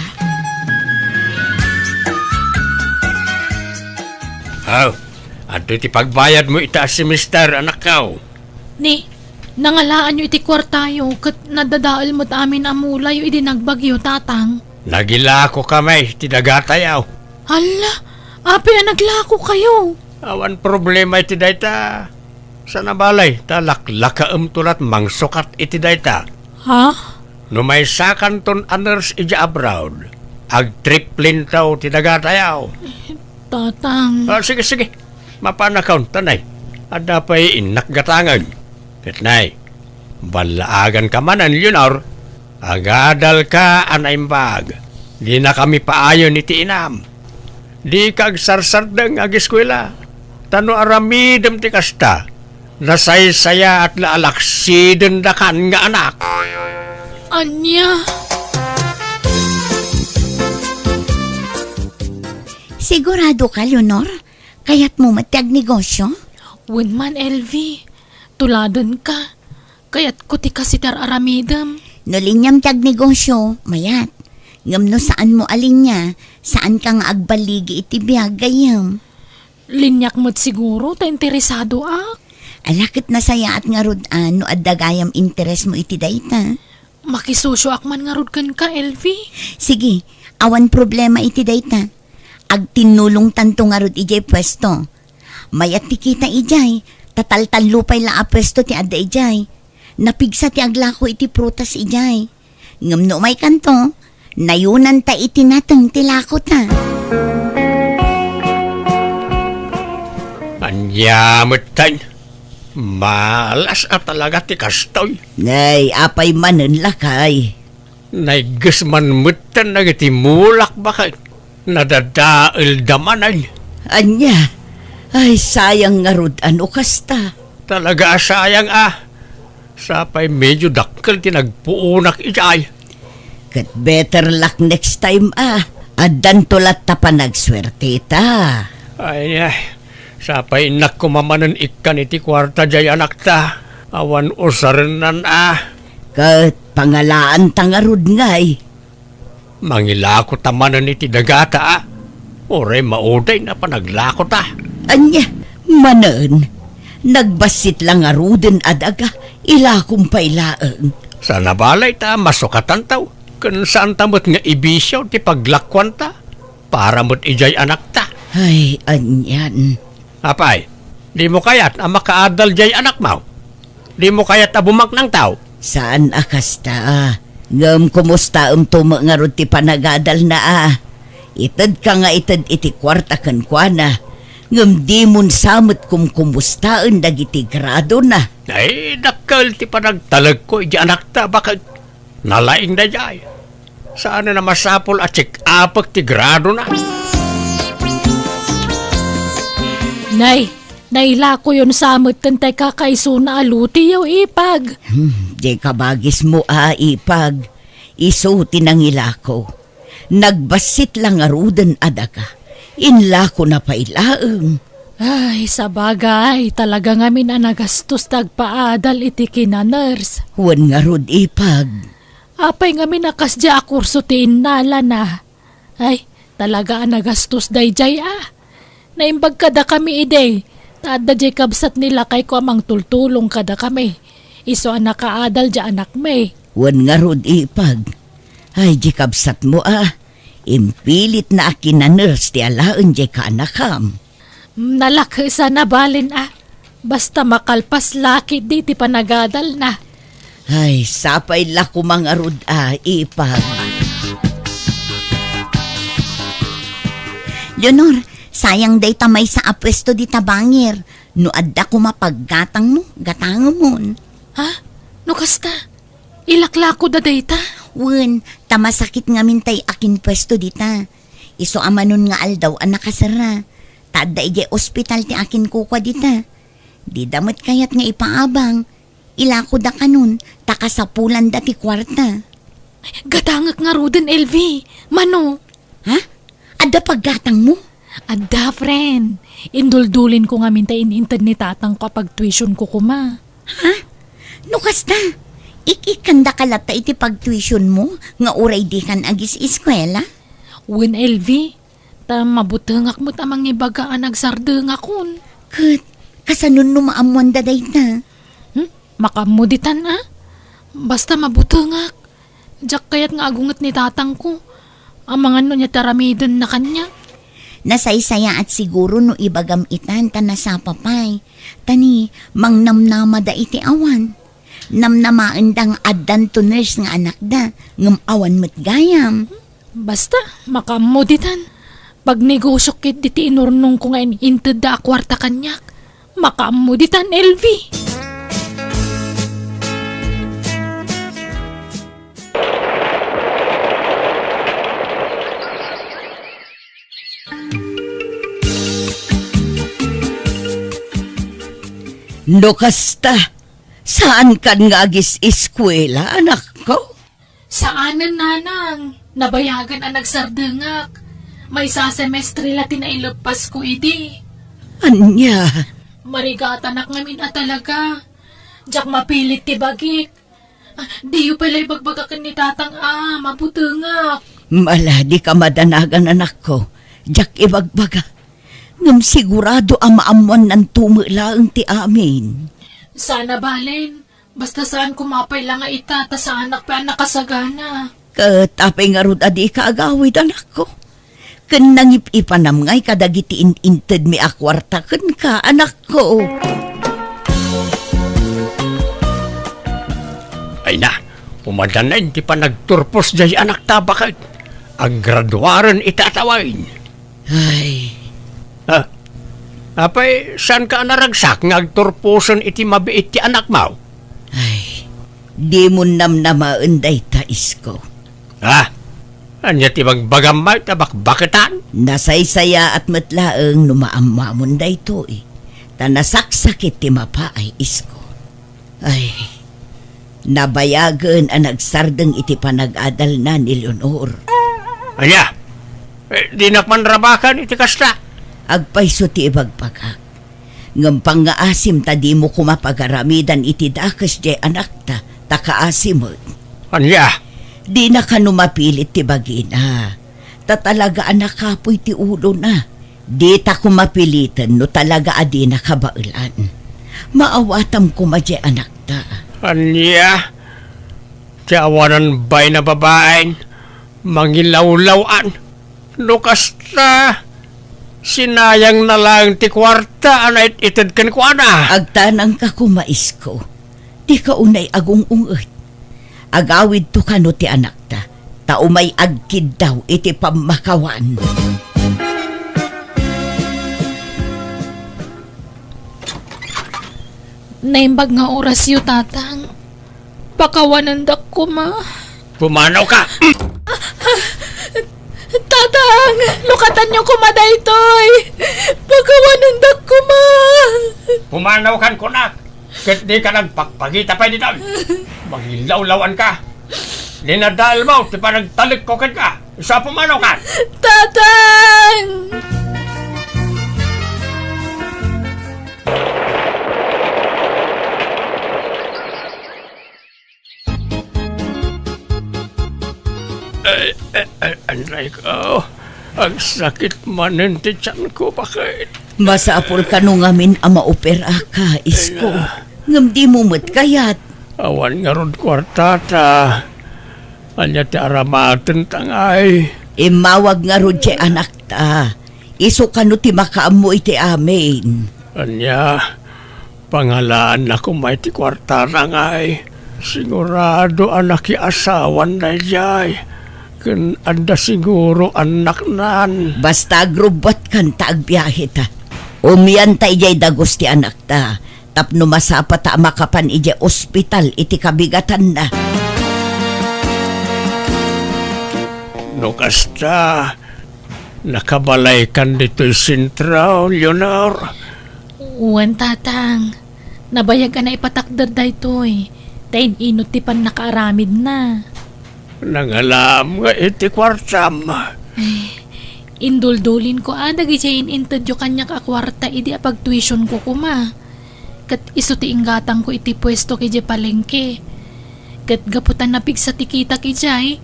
Aw, adtoy ti pagbayadmo ita a semester, anakko. Ni, nangalaanyo iti kuartayo ket nadadael met amin a mulayo idi nagbagyo, Tatang. Nagilako kami ti dagatayo. Hala, apay a naglakokayo? Awan problema iti dayta. Saan a bali, ta laklakaemto lat mangsukat iti dayta. Ha? No maysakanton a nurse idiay abroad, agtriplento ti dagatayo. Tatang. Ah, sige, sige. Mapanakon, tanay. Adda pay innak gatangen. Ket nay, ballaaganka manen, Leonor. Agadalka a naimbag. Dinakami paayen iti inam. Dika agsarsardeng nga agiskuela. Ta no aramidem ti kasta, nasaysayaat la a laksidendakan nga anak. Ania? Sigurado ka, Leonor? Kayatmo met ti agnegosyo? Wen man, Elvie. Tuladenka. Kayatko ti kasi ti ar-aramidem. No liniam ti agnegosyo, mayat. Ngem no saanmo a linia, saanka nga agballigi iti biag, gayyem. Liniak met siguro ta interesadoak. Ala, ket nasayaat ngarud a no adda gayam interesmo iti dayta. Makisosioak man ngarud kenka, Elvie. Sige, awan problema iti dayta. Agtinnulongtanto ngarud idiay puesto. Mayat ti kita idiay, ta taltallo pay la a puesto ti adda idiay. Napigsa ti aglako iti prutas idiay. Ngem no umaykanto, nayunanta iti nateng ti lakota. Ania metten? Malas a talaga ti kastoy. Nay, apay manen, lakay? Naigges man metten dagiti mulak baket. Nadadaelda manen. Ania? Ay, sayang ngarud a no kasta. Talaga a sayang a. Sapay medyo dakkel ti nagpuonak idiay. Ket better luck next time a. Addanto latta panagsuerteta. Ay, ay. Sapay innak koma manen ikkan iti kuarta diay anakta. Awan usarennan a. Ket pangalaanta ngarud ngay. Mangilakota manen iti dagata a. Uray maudayna panaglakota. Ania, manen, nagbassit la ngaruden a daga, ilakom pay laeng. Saan a bale ta masukatanto, ken saanta met nga ibisio ti paglakuanta, para met idiay anakta. Ay, anian. Apay, dimo kayat a makaadal diay anakmo? Dimo kayat a bumaknangto? Saan a kasta. Ngem kumustaemto met ngarud ti panagadalna a? Itedka nga ited iti kuarta kenkuana, ngem dimon sa met kumkumustaen dagiti gradona. Ay, dakkel ti panagtalekko iti anakta, baket nalaing daydiay. Saan a masapul a check-upek ti gradona. Nay, nailakoyon sa metten tay kakaisuna a lutiyo, Ipag. Hmm, di kabagismo a, Ipag. Isu ti nangilako. Nagbassit la ngaruden a daga. Inlakona pay laeng. Ay, sabagay, talaga ngamin a nagastos ti agpaadal iti kinaners. Wen ngarud, Ipag. Apay ngamin a kasdiay a kurso ti innalana? Ay, talaga a nagastos daydiay a. Naimbag kadakami idi, ta adda diay kabsat ni lakayko a mangtultulong kadakami. Isu a nakaadal diay anakmi. Wen ngarud, Ipag. Ay, diay kabsatmo a. Impilitna a kinaners ti alaen diay kaanakam. Nalakes a nabalen a. Basta makalpas la ketdi ti panagadalna. Ay, sapay la koma ngarud a, Ipag. Leonor, sayang dayta maysa a puesto dita bangir. No adda koma paggatangmo, gatangemon. Ha? No kasta? Ilaklakoda dayta? Wen, ta masakit ngamin tay akinpuesto dita. Isu a manon nga aldaw a nakaserra. Ta adda idiay ospital ti akinkukua dita. Dida met kayat nga ipaabang. Ilakoda kanon, ta kasapulanda ti kuarta. Gatangek ngaruden, Elvi. Mano? Ha? Adda paggatangmo? Adda, friend. Induldulinko ngamin ta in-inted ni tatangko a pagtuitionko koma. Ha? No kasta, ik-ikkandaka latta iti pagtuitionmo nga uray dikan agis-eskuela? Wen, Elvi, ta mabutengak met a mangibaga a nagsardengakon. Ket, kasano no maammoanda dayta? Hmm? Makaammo ditan a? Basta mabutengak. Diak kayat nga agunget ni tatangko. Amangan no ania ti aramidenna kaniak. Nasaysayaat siguro no ibagam itan ta nasapa pay. Ta ni, mangnamnamada iti awan. Namnamaenda nga addanto nurse nga anakda, ngem awan met gayam. Basta, makaammo ditan. Pagnegosiok ketdi ti inurnongko nga in-intedda a kuarta kaniak. Makaammo ditan, Elvi. No kasta, saankan nga agis-eskuela, anakko? Saanen, nanang. Nabayagen a nagsardengak. Maysa a semestre la ti naileppasko idi. Ania? Marigatanak ngamin a talaga. Diak mapilit ti bagik. Ah, diyo pay la ibagbaga ken ni tatang a mabutengak. Mala, dika madanagan, anakko. Diak ibagbaga. Ngem sigurado a maammoannanto met laeng ti amin. Sana balen. Basta saan koma pay la nga ita, ta saanak pay a nakasagana. Ket apay ngarud a dika agawid, anakko? Ken nangip-ipanam ngay kadagiti in-intedmi a kuarta kenka, anakko. Ay na, Umadanen ti panagturpos jay anakta baket. Aggraduaren iti atawen. Ay. Ah, apay, saanka a naragsak nga agturposen iti mabiit ti anakmo? Ay, dimon namnamaen dayta, Isko. Ah, ania ti bagbagam, may ta bakbaketan? Nasaysayaat met laeng no maammoamon daytoy, ta nasaksakit ti mapaay, Isko. Ay, nabayagen a nagsardeng iti panag-adalna ni Leonor. Ania? Eh, dinak man rabakan iti kasta. Agpayso ti ibagbagak. Ngem pangngaasim ta dimo koma pagaramidan iti dakes jay anakta, ta kaasimek. Ania? Dina kano mapilit ti bagina. Ta talaga a nakapuy ti ulona. Dita koma piliten no talaga a dina kabaelan. Maawatam koma jay anakta. Ania? Ti awanan bain a babaen, mangilawlaw-an. No kasta, sinayangna laeng ti kuarta a nait-ited kenkuana. Agtanangka koma, Isko. Dika unay agung-unget. Agawidto kano ti anakta, ta umay agkiddaw iti pammakawan. Naimbag nga orasyo, Tatang. Pakawanendak koma. Pumanawka! Tatang, lukatanyo koma daytoy. Pakawanendak koma. Pumanawkan kunak. Ket dika nagpakpakita pay ditoy. Mangilawlaw-anka. Dinadaelmo ti panagtalekko kenka. Isu a pumanawkan. Tatang! Ay, ay, ay, anray ko. Agsakit manen ti tianko, baket. Masapul kano ngamin a maoperaka, Isko. Ay, na. Ngem dimo met kayat. Awan ngarud kuartata. Ania ti aramatenta ngay? Immawag ngarud ti anakta. Isu kano ti makaammo iti amin. Ania? Pangalaanna koma iti kuartana ngay. Sigurado a nakiasawan daydiay. Ken adda siguro annaknan. Basta agrubbuatkan ta agbiaheta. Umianta idiay dagus ti anakta. Tapno masapata a makapan idiay ospital iti kabigatanna. No kasta, nakabalaykan ditoy sentro, Leonor? Wen, Tatang. Nabayag a naipatakder daytoy, ta in-inut ti pannakaaramidna. Nangalaam nga iti kuartam. Ay, induldulinko a dagidiay in-intedyo kaniak a kuarta idi a pagtuitionko koma. Ket isu ti inggatangko iti puesto idiay palengke. Ket gapu ta napigsa ti kitak idiay,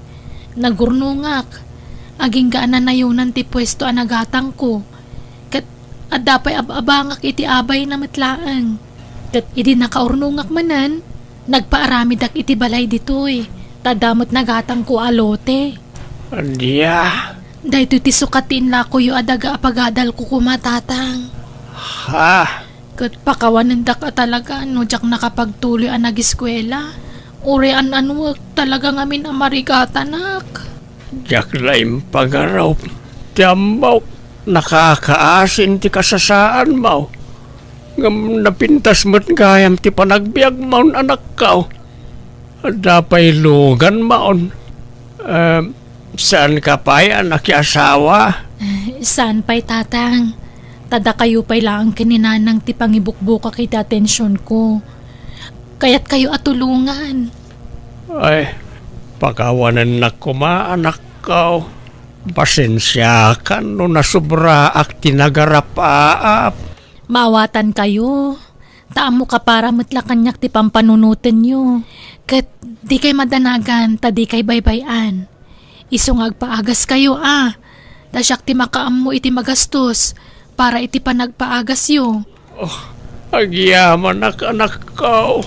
nagurnongak. Agingga a nanayonan ti puesto a nagatangko. Ket adda pay ab-abangak iti abayna met laeng. Ket idi nakaurnongak manen, nagpaaramidak iti balay ditoy, ta adda met nagatangko a lote. Ania? Daytoy ti sukat ti inlakoyo a daga a pagadalko koma, Tatang. Ha? Ket pakawanendak a talaga no diak nakapagtuloy a nagiskuela. Uray an-anuek talaga ngamin a marigatanak. Diak la impagarup ti ammok, nakakaasin ti kasasaanmo. Ngem napintas met gayam ti panagbiagmon, anakko. Adda pay luganmon. Eh, saanka pay a nakiasawa? Eh, saan pay, Tatang. Ta dakayo pay laeng ken ni Nanang ti pangibukbukak iti atensionko. Kayatkayo a tulongan. Ay, pakawanennak koma, anakko. Pasensiakan no nasubraak ti nagarapaap. Maawatankayo, ta ammok a para met la kaniak ti pampanunotenyo. Ket dikay madanagan ta dikay baybay-an. Isu nga agpaagaskayo a, ta siak ti makaammo iti magastos para iti panagpaagasyo. Oh, agyamanak, anakko.